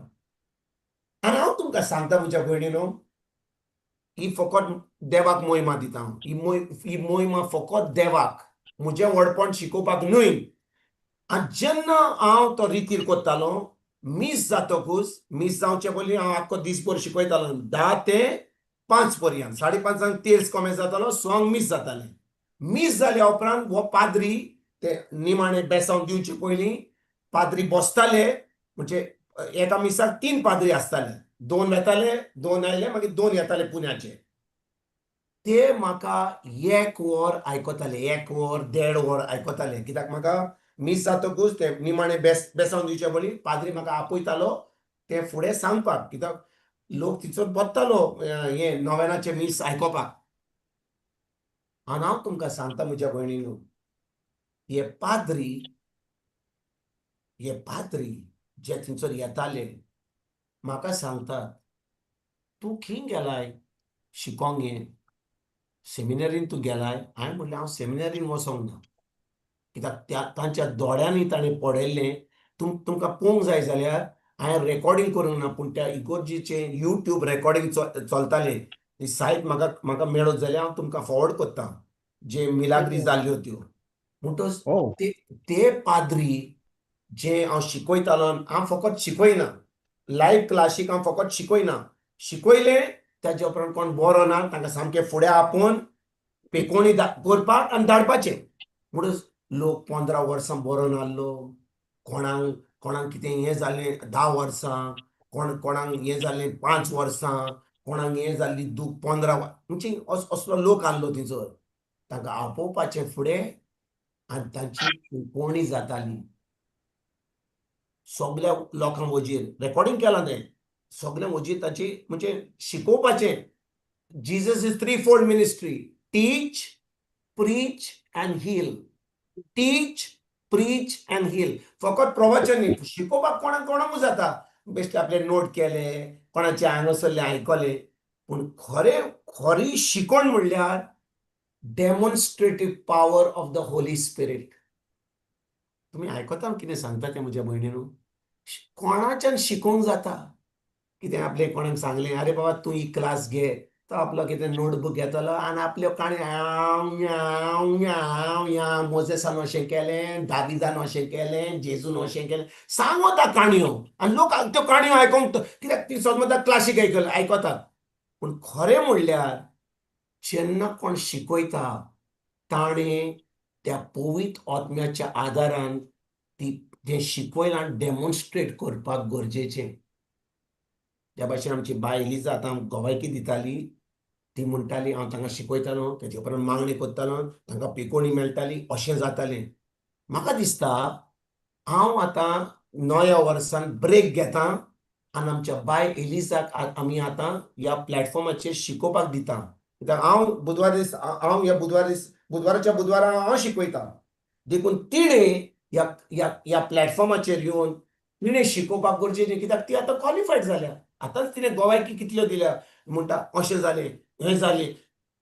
आनी हांव तुमकां सांगता म्हज्या भयणीनो, ही फकत देवाक मोहिमा दिता हांव. ही मोहिमा फकत देवाक, म्हजें व्हडपण शिकोवपाक न्हय. आनी जेन्ना हांव तो रितीर करतालो, मीस जातकूच, मीस जावचे पयलीं हांव आख्खो दीसभर शिकयतालो, 10 ते 5 पर्यंत. 5:30 तेल्स कोमेस जातालो, 6 मीस जातालें. मीस जाल्या उपरांत हो पाद्री ते निमाणे बेसांव दिवचे पयलीं पाद्री बसताले. म्हणजे एका मिसाक 3 पाद्री आसताले, 2 वेताले, 2 आयले, मागीर 2 येताले पुण्याचे. ते म्हाका 1 वर आयकताले, 1 वर 1.5 वर आयकताले, कित्याक म्हाका मीस जातकूच ते निमाणे बेसांव दिवचे पयलीं पाद्री म्हाका आपयतालो ते फुडें सांगपाक, कित्याक लोक थिंगसर बसतालो हें नोवेनाचें मीस आयकोपाक. आनी हांव तुमकां सांगता म्हज्या भयणीनो, हे पाद्री, हे पाद्री जे थिंगसर येताले म्हाका सांगतात, तूं खंय गेलाय शिकोंक, हें सेमिनरीन तूं गेलाय? हांवें म्हणलें हांव सेमिनरीन वचोंक ना, कित्याक त्या तांच्या दोळ्यांनी ताणें पळयल्लें. तुमकां पळोवंक जाय जाल्यार हांवें रेकॉर्डिंग करूंक ना, पूण त्या इगोर्जीचें युट्यूब रेकॉर्डिंग चलतालें. ती सायट म्हाका म्हाका मेळत जाल्यार हांव तुमकां फॉरवर्ड करता, जे मिलाग्री जाल्ल्यो त्यो. म्हणटच ते पाद्री जे हांव शिकयतालो, हांव फकत शिकयना, लायव्ह क्लासीक हांव फकत शिकयना, शिकयलें ताच्या उपरांत कोण बरो ना तांकां सामकें फुडें आपोवन पेकोणी करपाक आनी धाडपाचें. म्हणून लोक 15 वर्सां बरो नासलो, कोणाक कोणाक कितें हें जालें 10 वर्सां, कोण कोणाक हें जालें 5 वर्सां, कोणाक हें जाल्ली दूख 15, म्हणजे असलो लोक आहलो थंयसर. तांकां आपोवपाचें फुडें आनी तांची पेकोणी जाताली सगल्या लोकां वजीर. रेकॉर्डिंग केलां तें, सगल्या वजीर ताची, म्हणजे शिकोवपाचें. Jesus is 3 fold ministry, teach, preach and heal. Teach, preach and heal. फकत प्रवचन न्ही, शिकोवपाक कोणाक कोणाकूच जाता, बेश्टे आपले नोट केले, कोणाचे हांगासरले आयकले, पूण खरें खरी शिकवण म्हणल्यार demonstrative power of the Holy Spirit. तुमी आयकता कितें सांगता तें म्हज्या भयणीनो? कोणाच्यान शिकोवंक जाता कितें आपले कोणाक सांगलें, अरे बाबा तूं ही क्लास घे, तो आपलो कितें नोटबूक घेतलो आनी आपल्यो काणी हांव हांव हांव या मोजेसान अशें केलें, दाविदान अशें केलें, जेजून अशें केलें, सांगता काणयो. आनी लोक त्यो काणयो आयकोंक, कित्याक ती समज क्लासीक आयकतात. पूण खरें म्हणल्यार जेन्ना कोण शिकयता ताणें त्या पवित्र आत्म्याच्या आदारान ती तें शिकयलां डेमॉन्स्ट्रेट करपाक गरजेचें. त्या भाशेन आमची बाय एलिजा आतां गोवायकी दिताली, ती म्हणटाली हांव तांकां शिकयतालो, तेजे उपरांत मागणी करतालो, तांकां पिकोणी मेळटाली, अशें जातालें. म्हाका दिसता हांव आतां नव्या वर्सान ब्रेक घेता आनी आमच्या बाय एलिजाक आमी आतां ह्या प्लॅटफॉर्माचेर शिकोवपाक दिता. कित्याक हांव बुधवार दीस, हांव ह्या बुधवार दीस, बुधवाराच्या बुधवारा हांव शिकयता, देखून तिणें ह्या ह्या ह्या प्लॅटफॉर्माचेर येवन तिणें शिकोवपाक गरजेचें, कित्याक ती आतां क्वॉलिफायड जाल्या. आतांच तिणें गोवायकी कितल्यो दिल्या, म्हणटा अशें जालें हें जालें.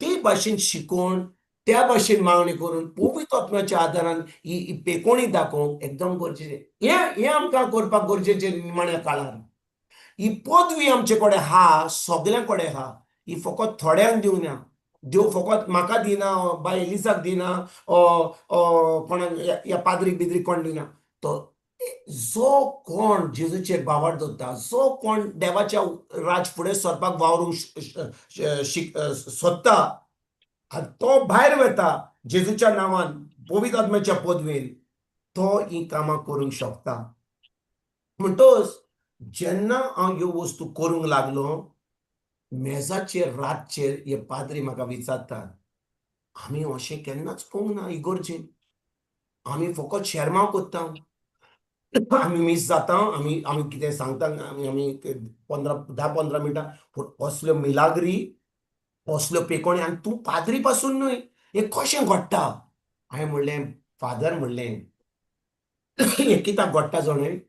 ते भाशेन शिकोवन त्या भाशेन मागणी करून पवित्र आत्म्याच्या आदारान ही पेकोणी दाखोवंक एकदम गरजेचें. हें हें आमकां करपाक गरजेचें निमाण्या काळार. ही पदवी आमचे कडेन आहा, सगल्यां कडेन आहा, ही फकत थोड्यांक दिवना. देव फकत म्हाका दिना, बाय एलिजाक दिना, कोणाक ह्या पाद्रीक बिद्रीक कोण दिना. तो जो कोण जेजूचेर भावार्थ दवरता, जो कोण देवाच्या राज फुडें सरपाक वावरूंक सोदता आनी तो भायर वता जेजूच्या नांवान, पवित्र आत्म्याच्या पदवेन, तो ही कामां करूंक शकता. म्हणटच जेन्ना हांव ह्यो वस्तू करूंक लागलो, मेजाचेर रातचेर हे पाद्री म्हाका विचारतात, आमी अशें केन्नाच पळोवंक ना इगोर्जेन, आमी फकत शेरमांव करता, आमी मीस जाता, आमी आमी कितें सांगता, आमी आमी 15 10-15 मिनटां, पूण असल्यो मिलाग्री, असल्यो पेकोणी, आनी तूं पाद्री पासून न्हय, हें कशें घडटा? हांवें म्हणलें, फादर, म्हणलें, हें कित्याक घडटा जाणें,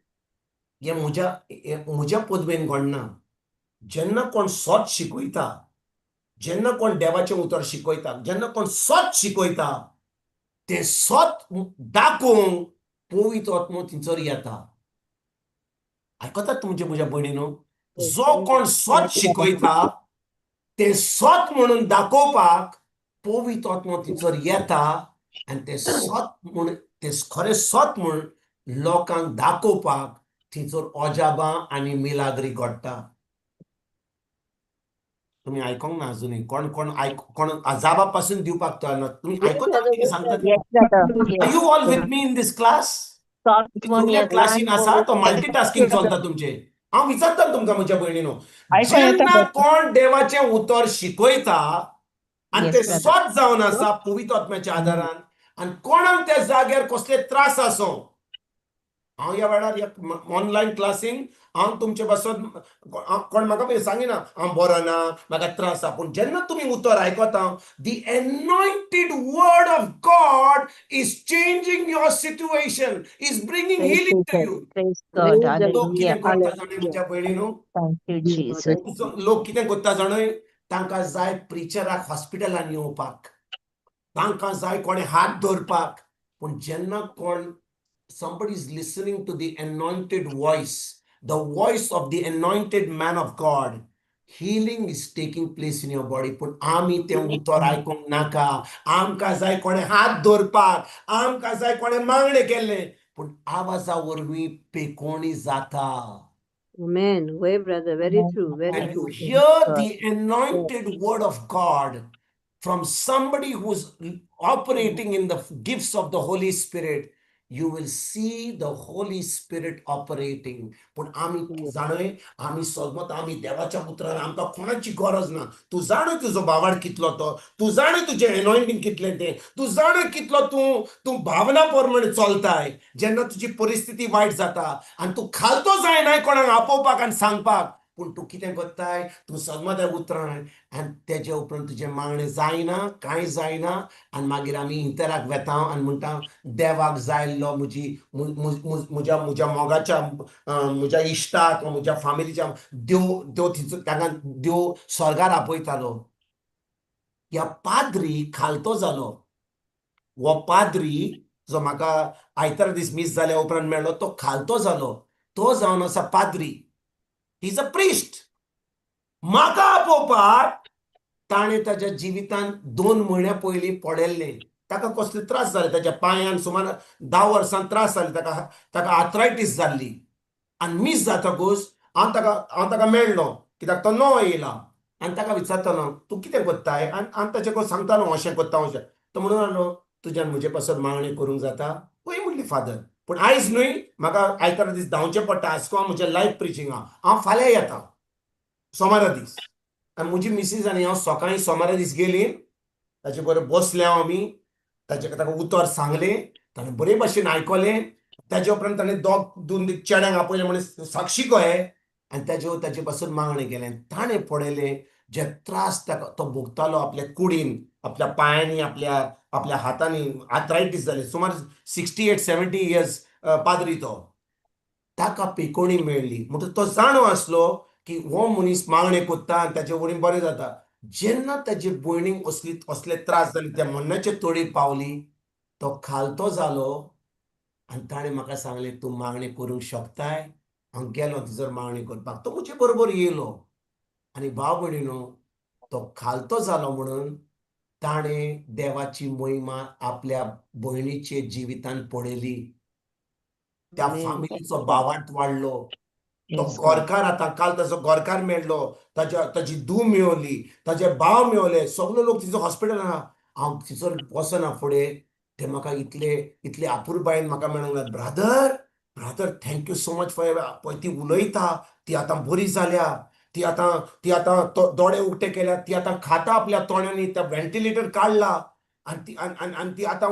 हें म्हज्या पदवेन घडना. जेन्ना कोण सत शिकयता, जेन्ना कोण देवाचें उतर शिकयता, जेन्ना कोण सत शिकयता, तें सत दाखोवंक पवित्र आत्मो थंयसर येता. आयकतात तुमचे म्हज्या भयणीनो? जो कोण सत शिकयता, तें सत म्हणून दाखोवपाक पवित्र आत्मो थंयसर येता आनी तें सत म्हूण, तें खरें सत म्हूण लोकांक दाखोवपाक थंयसर अजाबां आनी मिलाग्री घडटा. तुमी आयकोंक ना अजुनूय? कोण कोण आयक, कोण अजाबा पासून दिवपाक तयार ना? तुमी आयकता कितें सांगता? Yes, brother. Are you all with me in this class? Soft सगल्या क्लासीन आसा तो मल्टीटास्किंग चलता तुमचे. हांव विचारता तुमकां म्हज्या भयणीनो, आयको येता. जेन्ना कोण देवाचें उतर शिकयता आनी ते Yes, brother. सत जावन आसा पवित्र आत्म्याच्या आदारान, आनी कोणाक त्या जाग्यार कसले त्रास आसूं, हांव ह्या वेळार ऑनलायन क्लासीन हांव तुमचे पासत कोण म्हाका सांगिना हांव बरो ना, म्हाका त्रास आसा, पूण जेन्ना तुमी उतर आयकता, the anointed word of God is changing your situation, is bringing Praise healing to Jesus. You. Praise God. Praise the लोक Hallelujah. कितें करता जाणा म्हज्या भयणीनो? Thank you, Jesus. लोक कितें करता जाणय? तांकां जाय प्रिचराक हॉस्पिटलान येवपाक, तांकां जाय कोणें हात धरपाक. पूण जेन्ना कोण, somebody is listening to the anointed voice, the voice of the anointed man of God, healing is taking place in your body. पूण आमी तें उतर आयकूंक नाका. आमकां जाय कोणें हात धरपाक, आमकां जाय कोणें मागणें केल्लें, पूण आवाजा वरवीं पेकोणी जाता. Amen. Way, brother. Very true. Very And to true. hear the anointed word of God from somebody who's operating in the gifts of the Holy Spirit, you will see the Holy Spirit operating. पूण आमी जाणय, आमी सगमत आमी देवाच्या उतरान, आमकां कोणाची गरज ना. तूं जाणय तुजो भावार्थ कितलो तो, तूं जाणय तुजें एनॉयंटींग कितलें तें, तूं जाणय कितलो तूं तूं भावना प्रमाणे चलताय. जेन्ना तुजी परिस्थिती वायट जाता आनी तूं खालतो जायनाय कोणाक आपोवपाक आनी सांगपाक, पूण तूं कितें करताय? तूं सगमत उतरान आनी तेजे उपरांत तुजें मागणें जायना, कांय जायना, आनी मागीर आमी इंतराक वेता आनी म्हणटा, देवाक जाय आसलो म्हजी म्हज्या म्हज्या मोगाच्या, म्हज्या इश्टाक, म्हज्या फामिलीच्या, देव देव थिंचो तांकां देव स्वर्गार आपयतालो. ह्या पाद्री खालतो जालो. हो पाद्री जो म्हाका आयतारा दीस मीस जाल्या उपरांत मेळ्ळो, तो खालतो जालो. तो जावन आसा पाद्री, is a priest. म्हाका आपोवपाक ताणें ताच्या जिवितांत 2 म्हयन्या पयलीं पडिल्लें. ताका कसले त्रास जाले ताच्या पांयान, सुमार 10 वर्सां त्रास जाले ताका. ताका आर्थरायटीस जाल्ली. आनी मीस जातकूच हांव ताका मेळ्ळो, कित्याक तो नवो येयला, आनी ताका विचारतालो, तूं कितें करताय? आनी हांव ताचे कडेन सांगतालो, अशें करता, अशें. तो म्हणून लागलो, तुज्यान म्हजे पासत मागणी करूंक जाता? हय म्हणली फादर, पूण आयज न्हय, म्हाका आयतारा दीस धांवचें पडटा, आयज म्हजें लायव्ह प्रिचींग आहा, हांव फाल्यां येता सोमारा दीस. आनी म्हजी मिसीस आनी हांव सकाळीं सोमारा दीस गेलीं, ताचे बरोबर बसले हांव आमी, ताचे ताका उतर सांगलें, ताणें बरे भाशेन आयकलें. ताजे उपरांत ताणें दोग दोन चेड्यांक आपयलें म्हण साक्षी कहे, आनी ताजे पासून मागणें केलें. ताणें पळयलें, जे त्रास ताका तो भोगतालो आपल्या कुडीन, आपल्या पांयांनी, आपल्या आपल्या हातांनी, आर्थरायटीस जाले, सुमार 68-70 इयर्स पाद्री तो, ताका पेकोणी मेळ्ळी. म्हणटच तो जाणो आसलो की हो मनीस मागणें कोत्ता आनी ताचे वरवीं बरें जाता. जेन्ना ताजे भयणीक असली असले त्रास जाले, त्या मरणाचे तडीर पावली, तो खालतो जालो आनी ताणें म्हाका सांगलें, तूं मागणें करूंक शकताय? हांव गेलो थंयसर मागणी करपाक, तो म्हजे बरोबर येयलो. आनी भाव भयणीनो, तो खालतो जालो म्हणून ताणें देवाची महिमा आपल्या भयणीचे जिवितान पळयली. त्या Amen. फामिलीचो भावार्थ वाडलो. तो Yes, God. गोरकार आतां काल ताजो गोरकार मेळ्ळो, ताज्या ताजी धूव मेवली, ताजे भाव मेवले, सगळे लोक तिचो हॉस्पिटल आहा. हांव थंयसर वचना फुडें ते म्हाका इतले इतले अपुरबायेन म्हाका मेळूंक ना. Brother, brother, thank you so much for पळय ती उलयता, ती आतां बरी जाल्या, ती आतां दोळे उक्ते केल्या, ती आतां खाता आपल्या तोंडांनी, त्या व्हेंटिलेटर काडला आनी ती आनी आनी ती आतां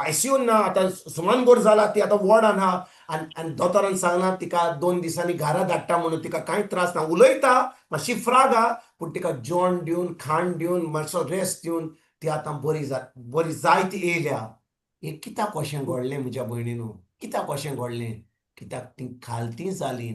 आयसीयून ना, आतां सुमनगोर जाला, ती आतां वॉर्डान आहा. आनी आनी दोतोरान सांगलां तिका 2 दिसांनी घरा धाडटा म्हणून. तिका कांय त्रास ना, उलयता मातशी फ्राग आहा, पूण तिका जेवण दिवन, खाण दिवन, मातसो रेस्ट दिवन ती आतां बरी जायत येयल्या. हें कित्याक अशें घडलें म्हज्या भयणीनो? कित्याक अशें घडलें? कित्याक ती खालती जाली.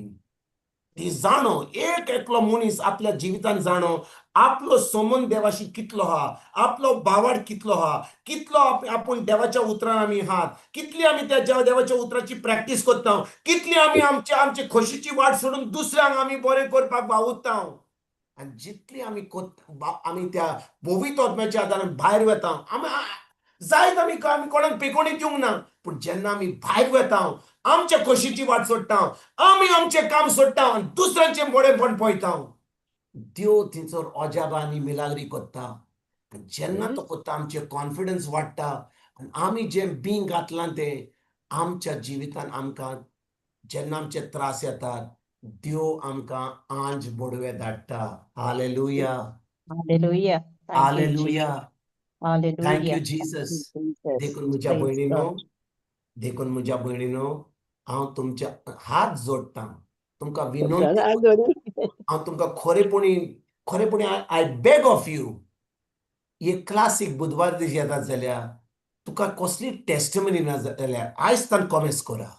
ती जाणो, एक एकलो मनीस आपल्या जिवितान जाणो आपलो संबंद देवाशी कितलो आहा, आपलो भावार्थ कितलो आहा, कितलो आपूण देवाच्या उतरान आमी आहात, कितली आमी त्या देवाच्या उतराची प्रॅक्टीस करता, कितली आमी आमचे आमचे खोशीची वाट सोडून दुसऱ्यांक आमी बरें करपाक वावुरता. आनी जितली आमी आमी त्या पवित्र आत्म्याच्या आदारान भायर वता, आमी जायत आमी कोणाक पेकोणी दिवंक ना, पूण जेन्ना आमी भायर वता, आमच्या खोशीची वाट सोडटा, आमी आमचें काम सोडटा आनी दुसऱ्यांचें बरेंपण पळयता, देव थंयसर अजाबां आनी मिलाग्री करता. आनी जेन्ना तो करता, आमचें कॉन्फिडन्स वाडटा आनी आमी जें बीं घातलां तें आमच्या जिवितान आमकां जेन्ना आमचे त्रास येतात, देव आमकां आंज बडवे धाडटा. Hallelujah. Hallelujah. Thank you, hallelujah. Jesus. Hallelujah. Thank you Thank you, Jesus. Jesus. देखून म्हज्या Praise भयणीनो, God. देखून म्हज्या भयणीनो, हांव तुमच्या हात जोडटा, तुमकां विनंती, हात जोडून. हांव तुमकां खरेपणी खरेपणी I beg of you, एक क्लासीक बुधवार दीस येतात जाल्यार, तुका कसली टेस्टमनी ना जाल्यार आयज तान कॉमेस करा.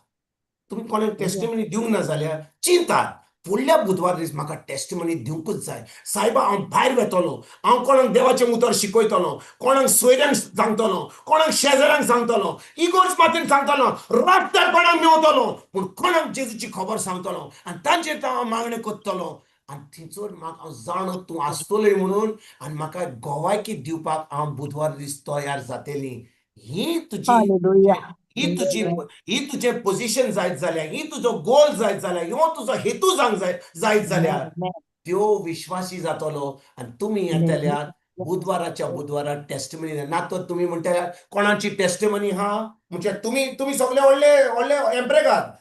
तुमी कोणाक टेस्टमनी दिवंक ना जाल्यार चिंतात, फुडल्या बुधवार दीस म्हाका टेस्टमनी दिवंकूच जाय. सायबा, हांव भायर वेतलो, हांव कोणाक देवाचें उतर शिकयतलो, कोणाक सोयऱ्यांक सांगतलो, कोणाक शेजाऱ्यांक सांगतलो, इगोर्ज मातेन सांगतलो, रस्त्यार कोणाक मेवतलो, पूण कोणाक जेजूची खबर सांगतलो आनी तांचेर हांव मागणें करतलो. आनी थंयसर म्हाका हांव जाणो तूं आसतलोय म्हणून आनी म्हाका गोवायकी दिवपाक हांव बुधवार दीस तयार जातली. ही तुजी Hallelujah. ही तुजें पोझिशन जायत जाल्यार, ही तुजो गोल जायत जाल्यार, ह्यो तुजो हेतू जावंक जाय जायत जाल्यार, Amen. त्यो विश्वासी जातलो आनी तुमी येतल्यार बुधवाराच्या बुधवारा टेस्टमनी. ना तर तुमी म्हणटा कोणाची टेस्टमनी हा? म्हणजे तुमी सगळे व्हडले व्हडले एम्प्रेगाद,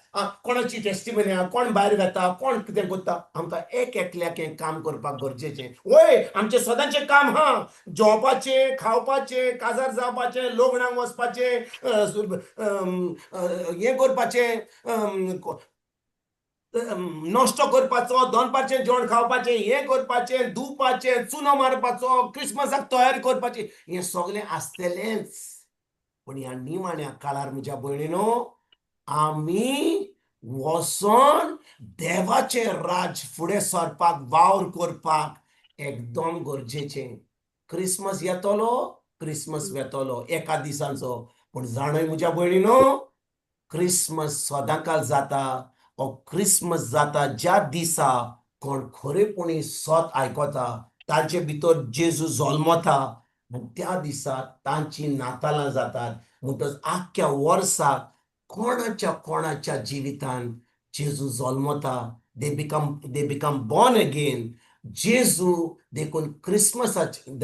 कोणाची टेस्टिमनी आहा? कोण भायर वेता, कोण कितें करता? आमकां एक एकल्याक हें काम करपाक गरजेचें. वय, आमचें सदांचें काम हा, जेवपाचें, खावपाचें, काजार जावपाचें, लग्नाक वचपाचें, हें करपाचें, नश्टो करपाचो, दनपारचें जेवण खावपाचें, हें करपाचें, धुवपाचें, चुनो मारपाचो, क्रिसमसाक तयारी करपाची, हें सगळें आसतलेंच. पूण ह्या निमाण्या काळार म्हज्या भयणीनो, आमी वचोन देवाचें राज फुडें सरपाक वावर करपाक एकदम गरजेचें. क्रिसमस येतलो, क्रिसमस वेतलो एका दिसांचो, पूण जाणय म्हज्या भयणीनो, क्रिसमस सदांकाल जाता. हो क्रिसमस जाता ज्या दिसा कोण खरेपणी सत आयकता, तांचे भितर जेजू जल्मता आनी त्या दिसा तांची नातालां जातात. म्हणटच आख्ख्या वर्साक कोणाच्या कोणाच्या जिवितान जेजू जल्मता, they become born again जेजू. देखून क्रिसमसाचे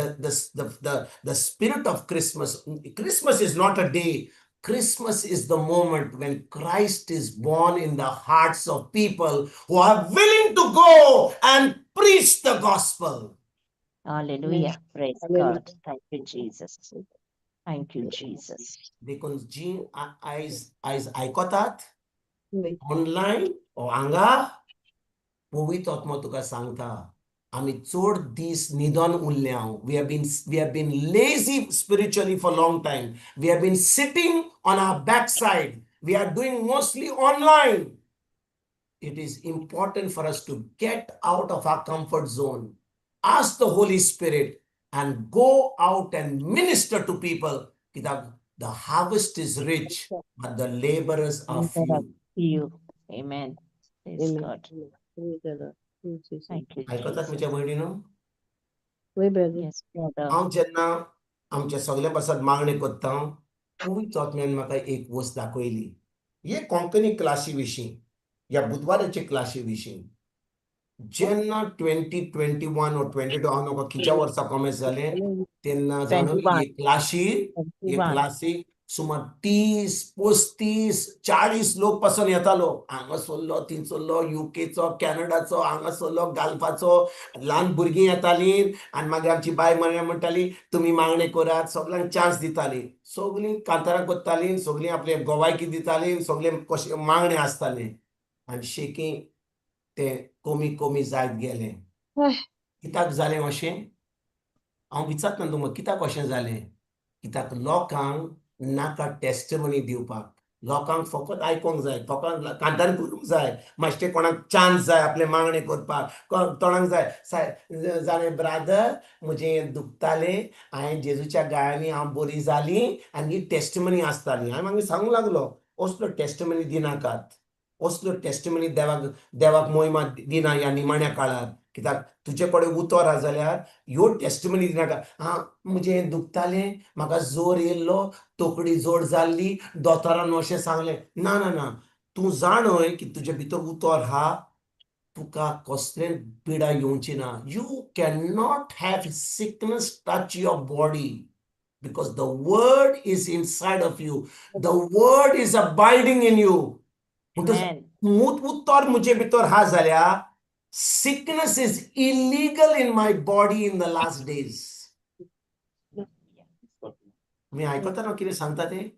the spirit of Christmas, Christmas is not a day. Christmas is the moment when Christ is born in the hearts of people who are willing to go and preach the gospel. Hallelujah. Praise Hallelujah. God. Thank you, Jesus. Thank you, Jesus. देखून जी आयज आयकतात हय. ऑनलायन ओ हांगा, पवित्र आत्मो तुका सांगता, आमी चड दीस न्हिदोन उरले हांव. We have been lazy spiritually for long time. We have been sitting on our back side. We are doing mostly online. It is important for us to get out of our comfort zone, ask the Holy Spirit and go out and minister to people, कित्याक the harvest is rich but the laborers are few. You. Amen. Praise Amen. God. Praise the Lord. Praise Jesus. Thank you, आयकतात Jesus. म्हज्या भयणीनो? वय brother. Yes, brother. हांव जेन्ना आमच्या सगळ्यां पासत मागणें करता. पवित्र आत्म्यान म्हाका एक वस्त दाखयली हे कोंकणी क्लासी विशीं, ह्या बुधवाराचे क्लासी विशीं. जेन्ना 2021 or 22, हांव नकळो खंयच्या वर्सा कॉमेस जालें तेन्ना जाणून 21. हे क्लाशी हे क्लासीक सुमार 30, 35, 40 लोक पासून येतालो. हांगासरलो, थिंगसरलो, युकेचो, कॅनडाचो, हांगासरलो, गाल्फाचो. ल्हान भुरगीं येतालीं आनी मागीर आमची बाय मरिया म्हणटाली, तुमी मागणें करात. सगल्यांक चान्स दिताली, सगळीं कांतारां करतालीं, सगळीं आपले गोवायकी दितालीं, सगळें कशें मागणें आसतालें. आनी शेकी तें कमी कमी जायत गेलें. कित्याक जालें अशें? हांव विचारतना तुमकां, कित्याक अशें जालें? कित्याक लोकांक नाका टेस्टमनी दिवपाक. लोकांक फकत आयकोंक जाय, फकत कांतार करूंक जाय, मातशें कोणाक चान्स जाय आपलें मागणें करपाक. तोंडाक जाय, जाणें ब्रादर, म्हजें दुखतालें, हांवें जेजूच्या गाळ्यांनी हांव बरी जाली. आनी ही टेस्टमनी आसताली. हांवें मागीर सांगूंक लागलो, असलो टेस्टमनी दिनाकात. असल्यो टेस्टमनी देवाक मोहिमा दिना ह्या निमाण्या काळार. कित्याक तुजे कडेन उतर आसा जाल्यार ह्यो टेस्टमनी दिनाका. आं, म्हजें दुखतालें, म्हाका जोर येयल्लो, तकली जोड जाल्ली, दोतोरान अशें सांगलें. ना ना ना, तूं जाणय की तुजे भितर उतर आहा, तुका कसलें पिडा येवची ना. You can not have sickness touch your body because the word is inside of you. The word is abiding in you. Amen. उतर म्हजे भितर हा जाल्यार sickness is illegal in my body in the last days. तुमी आयकता न्हू कितें सांगता तें?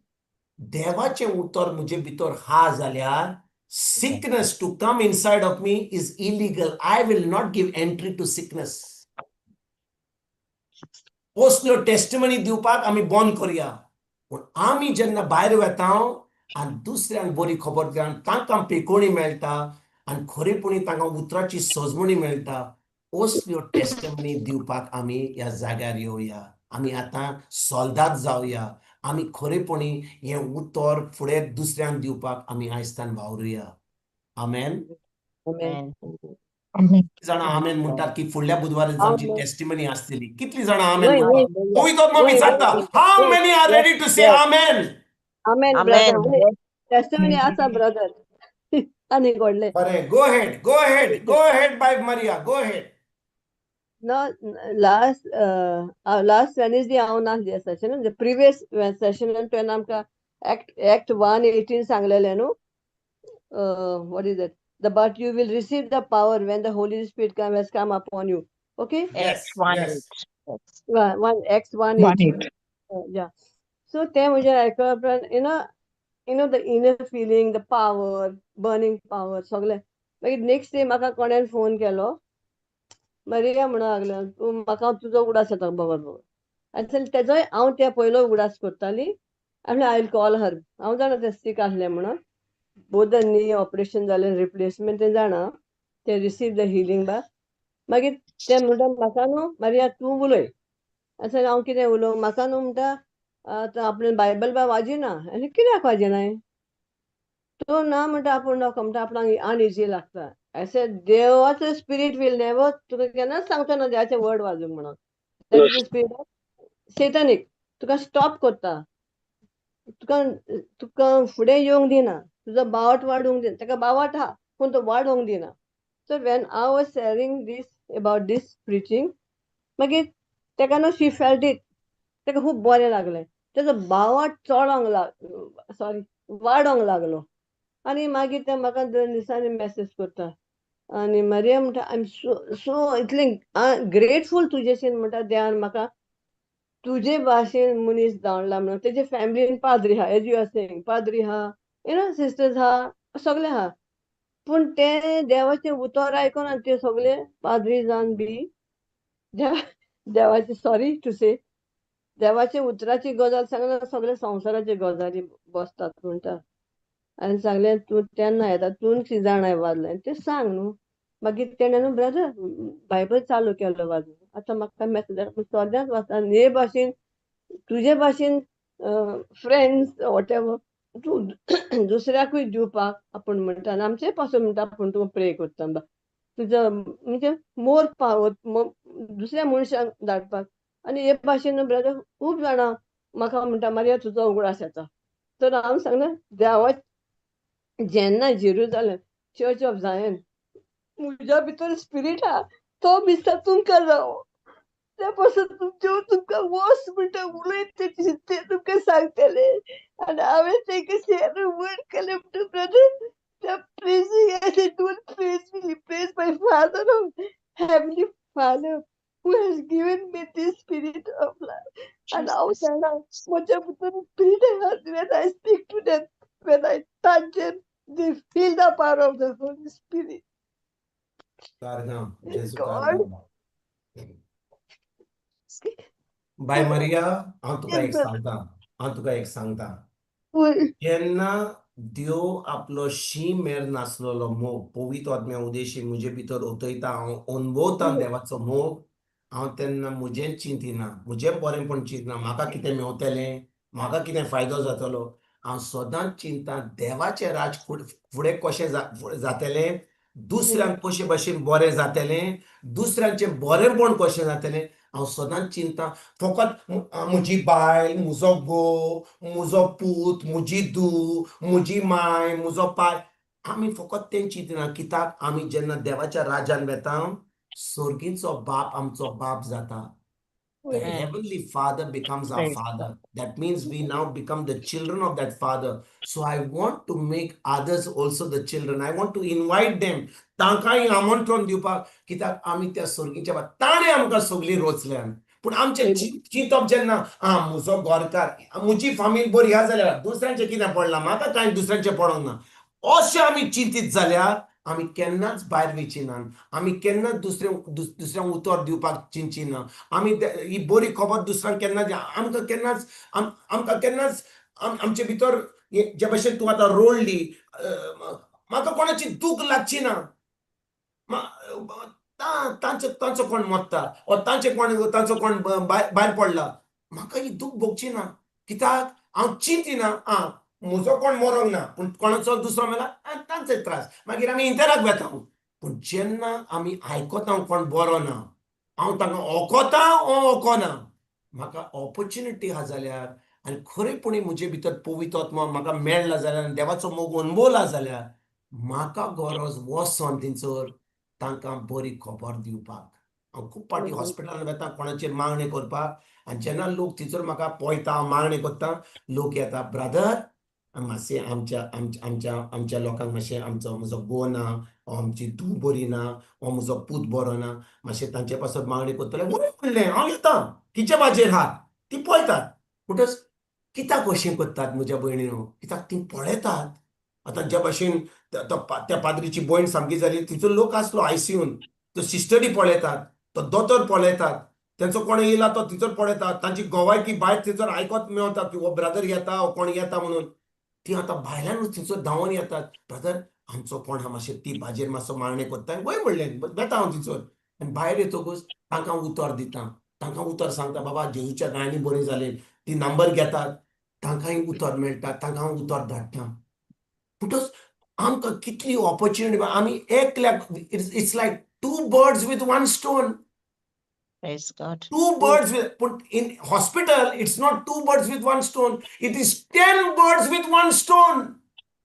देवाचें उतर म्हजे भितर हा जाल्यार sickness to come inside of me is illegal. I will not give entry to sickness. असल्यो टेस्टमनी दिवपाक आमी बंद करया. पूण आमी जेन्ना भायर वता आनी दुसऱ्यांक बरी खबर दिता, तांकां पेकोणी मेळटा आनी खरेपणी तांकां उतराची सजमणी मेळटा. असल्यो टेस्टमनी दिवपाक आमी ह्या जाग्यार येवया. आमी आतां सोल्दाद जावया. आमी खरेपणी हें उतर फुडें दुसऱ्यांक दिवपाक आमी आयजतान वावरुया. आमेन. Amen. Amen. जाणां आमेन म्हणटात की फुडल्या बुधवारा आमची Amen. Testimony आसतली? कितली जाणां आमेन वय, म्हणटात? वय, पवित्र आत्मा वय, विचारता, वय, how वय. many are ready to say Yes. Amen? Amen, Amen. brother. Testimony आसा brother. आनी व्हडलें. बरें, go ahead, go ahead, go ahead, बाय Maria, go ahead. No, last Wednesday हांव नासली session. The previous session तुवें आमकां Act 1:18 सांगलेलें न्हू. What is that? The but you will receive the power when the Holy Spirit has come upon you. Okay? Yes. Acts 1 yes. 8. Yes. One Acts 1 1 8. 8. Yeah. So तें म्हणजे आयकल्या उपरांत the inner feeling, the power, burning power सगळें. मागीर नेक्स्ट डे म्हाका कोणेन फोन केलो, मरिया म्हणूंक लागलें, तूं म्हाका तुजो उगडास येता बगर बगर. आनी तेजोय हांव ते पयलो उगडास करताली. आनी I will call her. हांव जाणा तें सीक आसलें म्हणून. बोथ the knee operation जालें, रिप्लेसमेंट, तें जाणा. ते रिसीव the healing बा. मागीर ते म्हणटा म्हाका न्हू, मारिया तूं उलय. आनी हांव कितें उलोवं? म्हाका न्हू म्हणटा, आतां आपणें बायबल बा वाजिना. आनी कित्याक वाजिनाय तूं? ना म्हणटा, आपूण नाका म्हणटा, आपणाक अनइजी लागता. अशें देवाचो स्पिरीट will never तुका केन्नाच सांगचो ना देवाचें वर्ड वाजूंक म्हणून. That is spirit of satanic. तुका स्टॉप करता, तुका फुडें येवंक दिना, तुजो बावट वाडूंक दिना. ताका बावट आहा पूण तो वाडोवंक दिना. So when I was sharing this about this preaching, मागीर ताका न्हू शी फेल्ट it. ताका खूब बरें लागलें. तेजो बावट चडोंक लाग, सॉरी, वाडोंक लागलो. आनी मागीर ते म्हाका 2 दिसांनी मॅसेज करता आनी मरिया म्हणटा, I am so सो इतलें ग्रेटफूल तुजेशीन म्हणटा, देवान म्हाका तुजे भाशेन मनीस धाडला म्हणून. तेजे फॅमिलीन पाद्री आहा, एज you are saying, पाद्री आहा, you know sisters आहा, सगळे आहा. पूण ते देवाचें उतर आयकोन आनी ते सगळे पाद्री जावन बी देवाचे, सॉरी टू से, देवाचे उतराची गजाल सांगना, सगळे संवसाराचे गजाली बसतात म्हणटा. आनी सांगलें, तूं तेन्ना येता, तूं कितें जाणाय वाजलें तें सांग न्हू. मागीर तेणें न्हू ब्रदर बायबल चालू केलो वाजूंक. आतां म्हाका मॅसेज सद्यांच वाचता. आनी हे भाशेन तुजे भाशेन फ्रेंड्स what ever तूं दुसऱ्याकूय दिवपाक आपूण म्हणटा. आनी आमचे पासून म्हणटा, आपूण तुका प्रे करता तुजो म्हणजे मोर पावर दुसऱ्या मनशांक धाडपाक. आनी हे भाशेन ब्रदर खूब जाणां म्हाका म्हणटा, मारिया तुजो उगडास येता. तर हांव सांगना, देवा जेन्ना जेरुजालेम चर्च ऑफ जायन म्हज्या भितर स्पिरीट आहा तो दिसता तुमकां जावो, त्या पासून तुमच्यो तुमकां वच म्हणटा उलयत ते तुमकां सांगतले. आनी हांवें तेंका शेर वर्ड केलें म्हणटा ब्रदर, त्या praising I said, don't praise me, praise my father of heavenly Father who has given me this spirit of love. And हांव जाणा म्हज्या भितर spirit आहा, when I speak to them, when I touch them, they feel the power of the Holy Spirit. कारगांव, जेजू God. कारगांव. बाय मारिया, हांव तुका एक सांगता, हांव तुका एक सांगता, जेन्ना देव आपलो शीम मेर नासलेलो मोग पवित्र आत्म्या उदेशी म्हजे भितर ओतयता, हांव अणभवता देवाचो मोग, हांव तेन्ना म्हजें चिंतिना, म्हजें बरेंपण चिंतना, म्हाका कितें मेवतलें, म्हाका कितें फायदो जातलो, हांव सदांच चिंता देवाचें राज फुडें कशें जातलें, दुसऱ्यांक कशे भशेन बरें जातलें, दुसऱ्यांचें बरेंपण कशें जातलें, हांव सदांच चिंता. फकत म्हजी बायल, म्हजो घोव, म्हजो पूत, म्हजी धूव, म्हजी माय, म्हजो पाय, आमी फकत तें चिंतना. कित्याक आमी जेन्ना देवाच्या राजान वेता, सर्गीचो बाप आमचो बाप जाता. The heavenly Father becomes our Father. That means we now become the children of that Father. So I want to make others also the children. I want to invite them. तांकांय आमंत्रण दिवपाक, कित्याक आमी त्या सर्गीच्या बाप ताणें आमकां सगळीं रोचल्यान. पूण आमचें चिंतप जेन्ना आं म्हजो घरकार, म्हजी फामील बरी आहा जाल्यार दुसऱ्यांचें कितें पडलां, म्हाका कांय दुसऱ्यांचें पडोंक ना, अशें आमी चिंतीत जाल्यार आमी केन्नाच भायर वयची ना, आमी केन्नाच दुसऱ्यांक उतर दिवपाक चिंतची ना, आमी ही बरी खबर दुसऱ्यांक केन्ना, आमकां केन्नाच आमकां केन्नाच आमचे भितर जे भशेन तूं आतां रोडली, म्हाका कोणाची दूख लागची ना, तांचो कोण मरता वो तांचे कोण, तांचो कोण भायर पडला, म्हाका ही दूख भोगची ना. कित्याक हांव चिंतिना, आं म्हजो कोण मरोंक ना पूण कोणाचो दुसरो मेला तांचे त्रास, मागीर आमी इंतराक वेता. पूण जेन्ना आमी आयकता कोण बरो ना, हांव तांकां ओकोता वो ओकोना, म्हाका ऑपोर्च्युनिटी आहा जाल्यार आनी खरेपणी म्हजे भितर पवित्र आत्मा म्हाका मेळ्ळा जाल्यार आनी देवाचो मोग अणभवला जाल्यार म्हाका गरज वचोन थंयसर तांकां बरी खबर दिवपाक. हांव खूब फावटी हॉस्पिटलान वेता कोणाचेर मागणें करपाक, आनी जेन्ना लोक थंयसर म्हाका पळयता हांव मागणें करता, लोक येता, ब्रदर मातशें आमच्या आमच्या आमच्या लोकांक मातशें आमचो म्हजो घोव ना, वो आमची धूव बरी ना, वो म्हजो पूत बरो ना, मातशें तांचे पासत मागणी करतले. वय म्हणलें हांव येता, तिच्या बाजेर हात ती पळयतात. म्हणटच कित्याक अशें करतात म्हज्या भयणीनो, कित्याक ती पळयतात. आतां ज्या भशेन त्या पाद्रीची भयण सामकी जाली, थंयचो लोक आसलो आयसीयून, तो सिस्टरी पळयतात, तो दोतोर पळयतात, तेंचो कोण येयला तो थंयसर पळयतात, तांची गोवायकी भायर थंयसर आयकोत मेवता की हो ब्रदर येता हो कोण येता म्हणून. ती आतां भायल्यानूच थंयसर धांवून येतात, ब्रदर आमचो कोण आहा मातशें ती भाजेर मातसो मागणें करता. वय म्हणलें वेता हांव थंयसर, आनी भायर येतकूच तांकां उतर दिता, तांकां उतर सांगता, बाबा जेजूच्या गायनी बरी जाली, ती नंबर घेतात, तांकांय उतर मेळटा, तांकां हांव उतर धाडटा. म्हणटच आमकां कितली ऑपॉर्च्युनिटी, आमी एकल्याक, it's like two birds with one stone. Praise God. Two birds with, put in hospital, it's not two birds with one stone, it is 10 birds with one stone.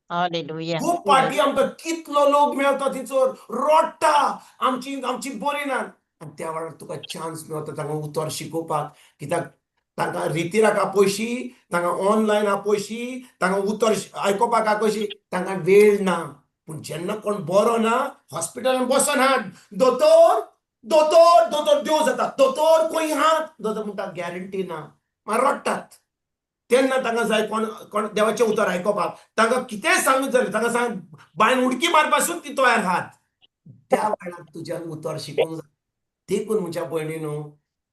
Hallelujah. खूब पाटी आमकां कितलो लोक मेळटा थंयसर रडटा, आमची आमची बरी ना, आनी त्या वेळार तुका चान्स मेळटा तांकां उतर शिकोवपाक. कित्याक तांकां रितीराक आपयशी, तांकां ऑनलायन आपयशी, तांकां उतर आयकोपाक आपयशी, तांकां वेळ ना. पूण जेन्ना कोण बरो ना हॉस्पिटलान बसोन हा, दोतोर दोतोर दोतोर देव जाता, दोतोर खंय आहा, दोतोर म्हणटा गॅरंटी ना, मागीर रडटात. तेन्ना तांकां जाय कोण कोण देवाचें उतर आयकोपाक, तांकां कितेंय सांगूंक जाय, तांकां सांग बायन उडकी मारपासून ती तयार आहात. त्या वेळार तुज्यान उतर शिकोवंक जाय. देखून म्हज्या भयणीनो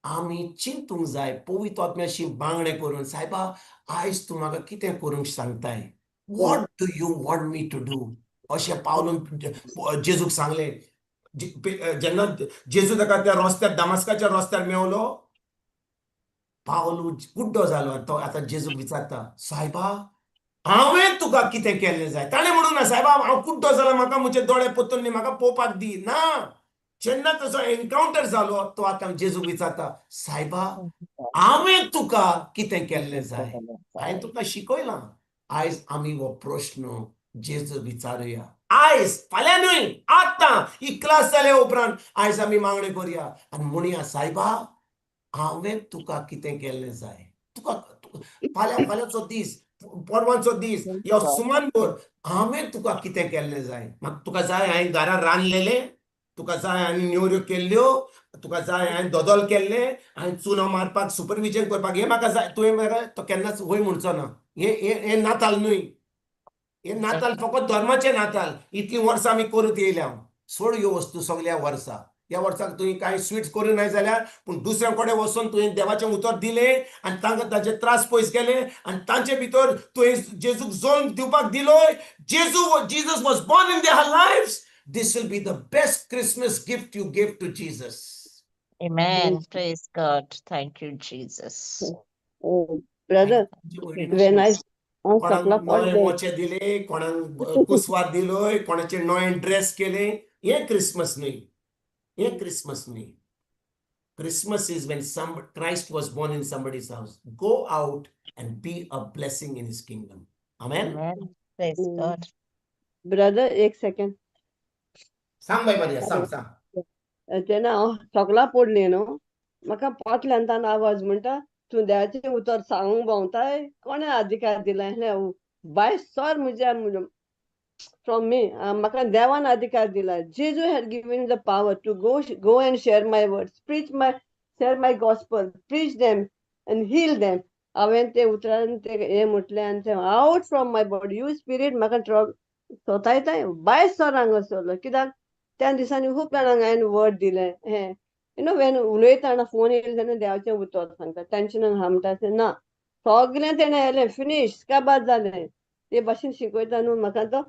आमी चिंतूंक जाय पवित्र आत्म्याशी मागणें करून, सायबा आयज तूं म्हाका कितें करूंक सांगताय, what do you want me to do, अशें पावलून जेजूक सांगलें. जेन्ना जेजू ताका त्या रस्त्यार दामास्काच्या रस्त्यार मेवलो, पावलू कुड्डो जालो, तो आतां जेजूक विचारता, सायबा हांवें तुका कितें केल्लें जाय. ताणें म्हणून ना, सायबा हांव कुड्डो जाला, म्हाका म्हजे दोळे पोतून न्ही, म्हाका पळोवपाक दी ना. जेन्ना ताजो एनकावंटर जालो, तो आतां जेजूक विचारता, सायबा, हांवें तुका कितें केल्लें जाय? हांवें तुका शिकयलां. आयज आमी हो प्रश्न जेजू विचारुया. आयज, फाल्यां न्हय, आतां ही क्लास जाल्या उपरांत आयज आमी मागणें करुया आनी म्हणया, सायबा, हांवें तुका कितें केल्लें जाय? तुका फाल्यां, फाल्यांचो दीस, परवांचो दीस यो, सुमान भर हांवें तुका कितें केल्लें जाय? म्हाका तुका जाय हांवें घरा रांदलेलें? तुका जाय हांवें नेवऱ्यो केल्ल्यो? तुका जाय हांवें दोदोल केल्लें? हांवें चुनो मारपाक, सुपरविजन करपाक, हें म्हाका जाय? तुवें म्हाका तो केन्नाच वय म्हणचो ना. हें हें हें नाताल न्हय. हें नाताल फकत धर्माचें नाताल. इतलीं वर्सां आमी करूत येयल्या. सोड ह्यो वस्तू सगल्या वर्सा. ह्या वर्साक तुवें कांय स्विट्स करूं नाय जाल्यार, पूण दुसऱ्या कडेन वचून तुवें देवाचें उतर दिलें आनी तांकां तांचे त्रास पयस केले आनी तांचे भितर तुवें जेजूक जल्म दिवपाक दिलोय. जेजू, Jesus was born in their lives. This will be the best Christmas gift you give to Jesus. Amen. Praise God. Thank you, Jesus. Brother, when I हांव कोणाक सकला नवे पडलें. मोचे दिले, कोणाक कुसवार दिलोय, कोणाचे नवे ड्रेस केले, हें क्रिसमस न्हय. हें क्रिसमस न्हय. Christmas is when some Christ was born in somebody's house. Go out and be a blessing in his kingdom. Amen. Amen. Praise God. Brother, एक सेकंड. सांग बाय मारिया, सांग सांग. जेन्ना हांव सकला पडलें न्हू, म्हाका फाटल्यान तान आवाज म्हणटा, तूं देवाचें उतर सांगूंक भोंवताय, कोणें अधिकार दिला? बाय सर म्हज्या फ्रॉम मी, म्हाका देवान अधिकार दिला. जेजू had given the power to go and share my words, preach my share my gospel, preach them and heal them. हांवें ते उतरान ते हें म्हटलें आनी तें out from my body, you spirit, म्हाका सोतायताय, बाय सर हांगा सरलो. कित्याक त्या दिसांनी खूब जाणांक हांवें वर्ड दिलें. हें you know when उलयतना फोन येयले तेन्ना देवाचें उतर सांगता, टेंशनाक आहा म्हणटा तें ना, सगळें तेणें येलें फिनीश, काबार जालें. ते भाशेन शिकयता न्हू, म्हाका तो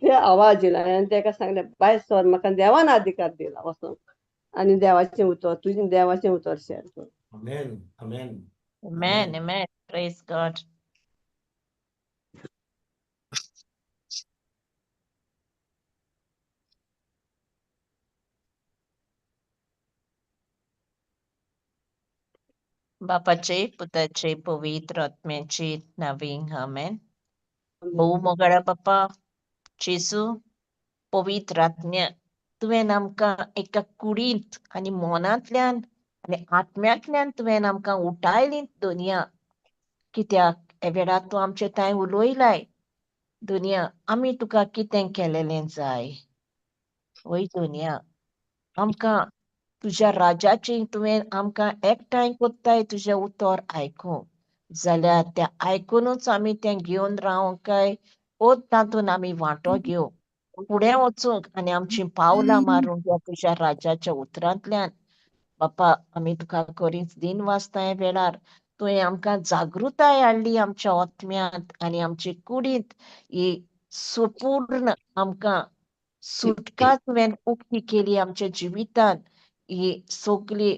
ते आवाज येयला आनी तेका सांगलें, बाय सर, म्हाका देवान अधिकार दिला वचोंक आनी देवाचें उतर, तुजें देवाचें उतर शेअर कर. Amen. Amen. Amen. Amen. Praise God. बापाचे, पुताचे, पवित्र आत्म्याचे नांवी, आमेन. भोव मोगाळा बापा जेजू, पवित्र आत्म्या, तुवें आमकां एका कुडींत आनी मनांतल्यान आनी आत्म्यांतल्यान तुवें आमकां उठायली दुनिया. कित्याक हे वेळार तूं आमचे थंय उलयलाय दुनिया, आमी तुका कितें केलेलें जाय? वय दुनिया, आमकां तुज्या राजाची तुवें आमकां एकठांय कोत्ताय तुजें उतर आयकूंक जाल्यार तें आयकुनूच आमी तें घेवन रावंक काय ओ तातूंत आमी वांटो घेवंक फुडें वचूंक आनी आमचीं पावलां मारूंक ह्या तुज्या राजाच्या उतरांतल्यान. बापा, आमी तुका करीच दिन वाचता. ह्या वेळार तुवें आमकां जागृताय हाडली आमच्या आत्म्यांत आनी आमचे कुडींत. ही सुपूर्ण आमकां सुटका तुवें उक्ती केली आमच्या जिवितांत. ही सगळी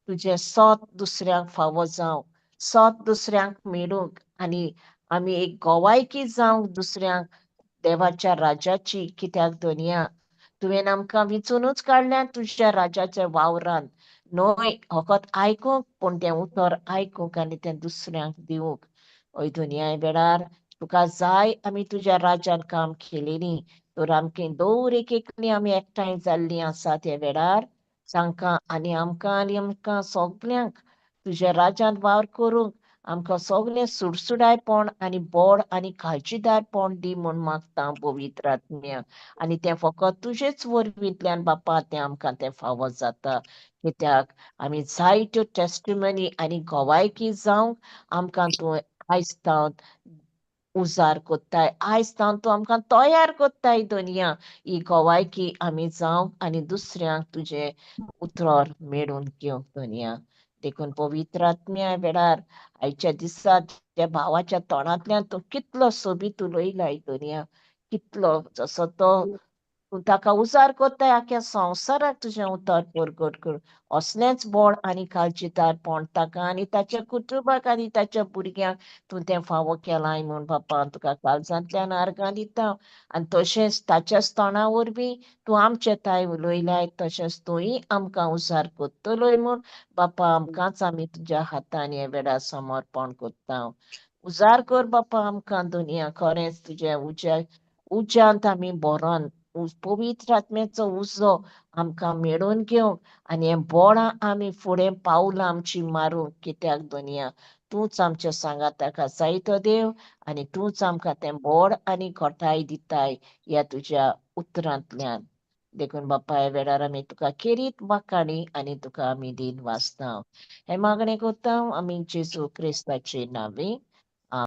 तुजें सोत दुसऱ्यांक फावो जावं, सोत दुसऱ्यांक मेळूंक आनी आमी एक गोवायकी जावंक दुसऱ्यांक देवाच्या राजाची. कित्याक दोनया, तुवें आमकां विचुनूच काडल्या तुज्या राजाच्या वावरान, न्हय फकत आयकूंक, पूण तें उतर आयकूंक आनी तें दुसऱ्यांक दिवंक. हय दुनिया, वेळार तुका जाय आमी तुज्या राज्यान काम केलेली तर आमकां दवर एक एकली आमी एकठांय जाल्लीं आसा त्या वेळार तांकां आनी आमकां आनी आमकां सगल्यांक तुज्या राज्यांत वावर करूंक आमकां सगळें सुडसुडायपण आनी बोड आनी काळजीदारपण दी म्हूण मागता पवित्र आत्म्या. आनी तें फकत तुजेच वरवींतल्यान बापा तें आमकां तें फावो जाता. कित्याक आमी जायत्यो टेस्टिमनी आनी गोवायकी जावंक आमकां तूं आयज तावन उजार कोत्ताय, आयज तावन तूं आमकां तयार कोत्ताय दोनया, ही गोवायकी आमी जावंक आनी दुसऱ्यांक तुजें उतर मेळून घेवंक दोनया. देखून पवित्र आत्म्या, वेळार आयच्या दिसा त्या भावाच्या तोंडांतल्यान तूं कितलो सोबीत उलयलाय दुनिया, कितलो जसो तो तूं ताका उजार कोत्ताय आख्या संवसाराक तुजें उतर परगट कर. असलेंच बळ आनी काळजीदारपण ताका आनी ताच्या कुटुंबाक आनी ताच्या भुरग्यांक तूं तें फावो केलाय म्हूण बापा तुका काळजांतल्यान आर्गां दिता. आनी तशेंच ताच्याच तोंडा वरवीं तूं आमचे ताय उलयलाय, तशेंच तूंय आमकां उजार कोत्तलोय म्हूण बापा आमकांच आमी तुज्या हातान हे वेळार समर्पण कोत्ता. उजार कर बापा आमकां दुनिया, खरेंच तुज्या उज्या उज्यांत आमी भरोन पवित्र आत्म्याचो उजो आमकां मेळोवन घेवंक आनी हें बोळां आमी फुडें पावलां आमची मारूंक, कित्याक दुनिया तूंच आमच्या सांगाताक आसाय तो देव आनी तूंच आमकां तें बोड आनी घटाय दिताय ह्या तुज्या उतरांतल्यान. देखून बापा ह्या वेळार आमी तुका खेरीत वाखाणी आनी तुका आमी दिन वाचता. हें मागणें करता आमी जेजू क्रिस्ताचे नांवे.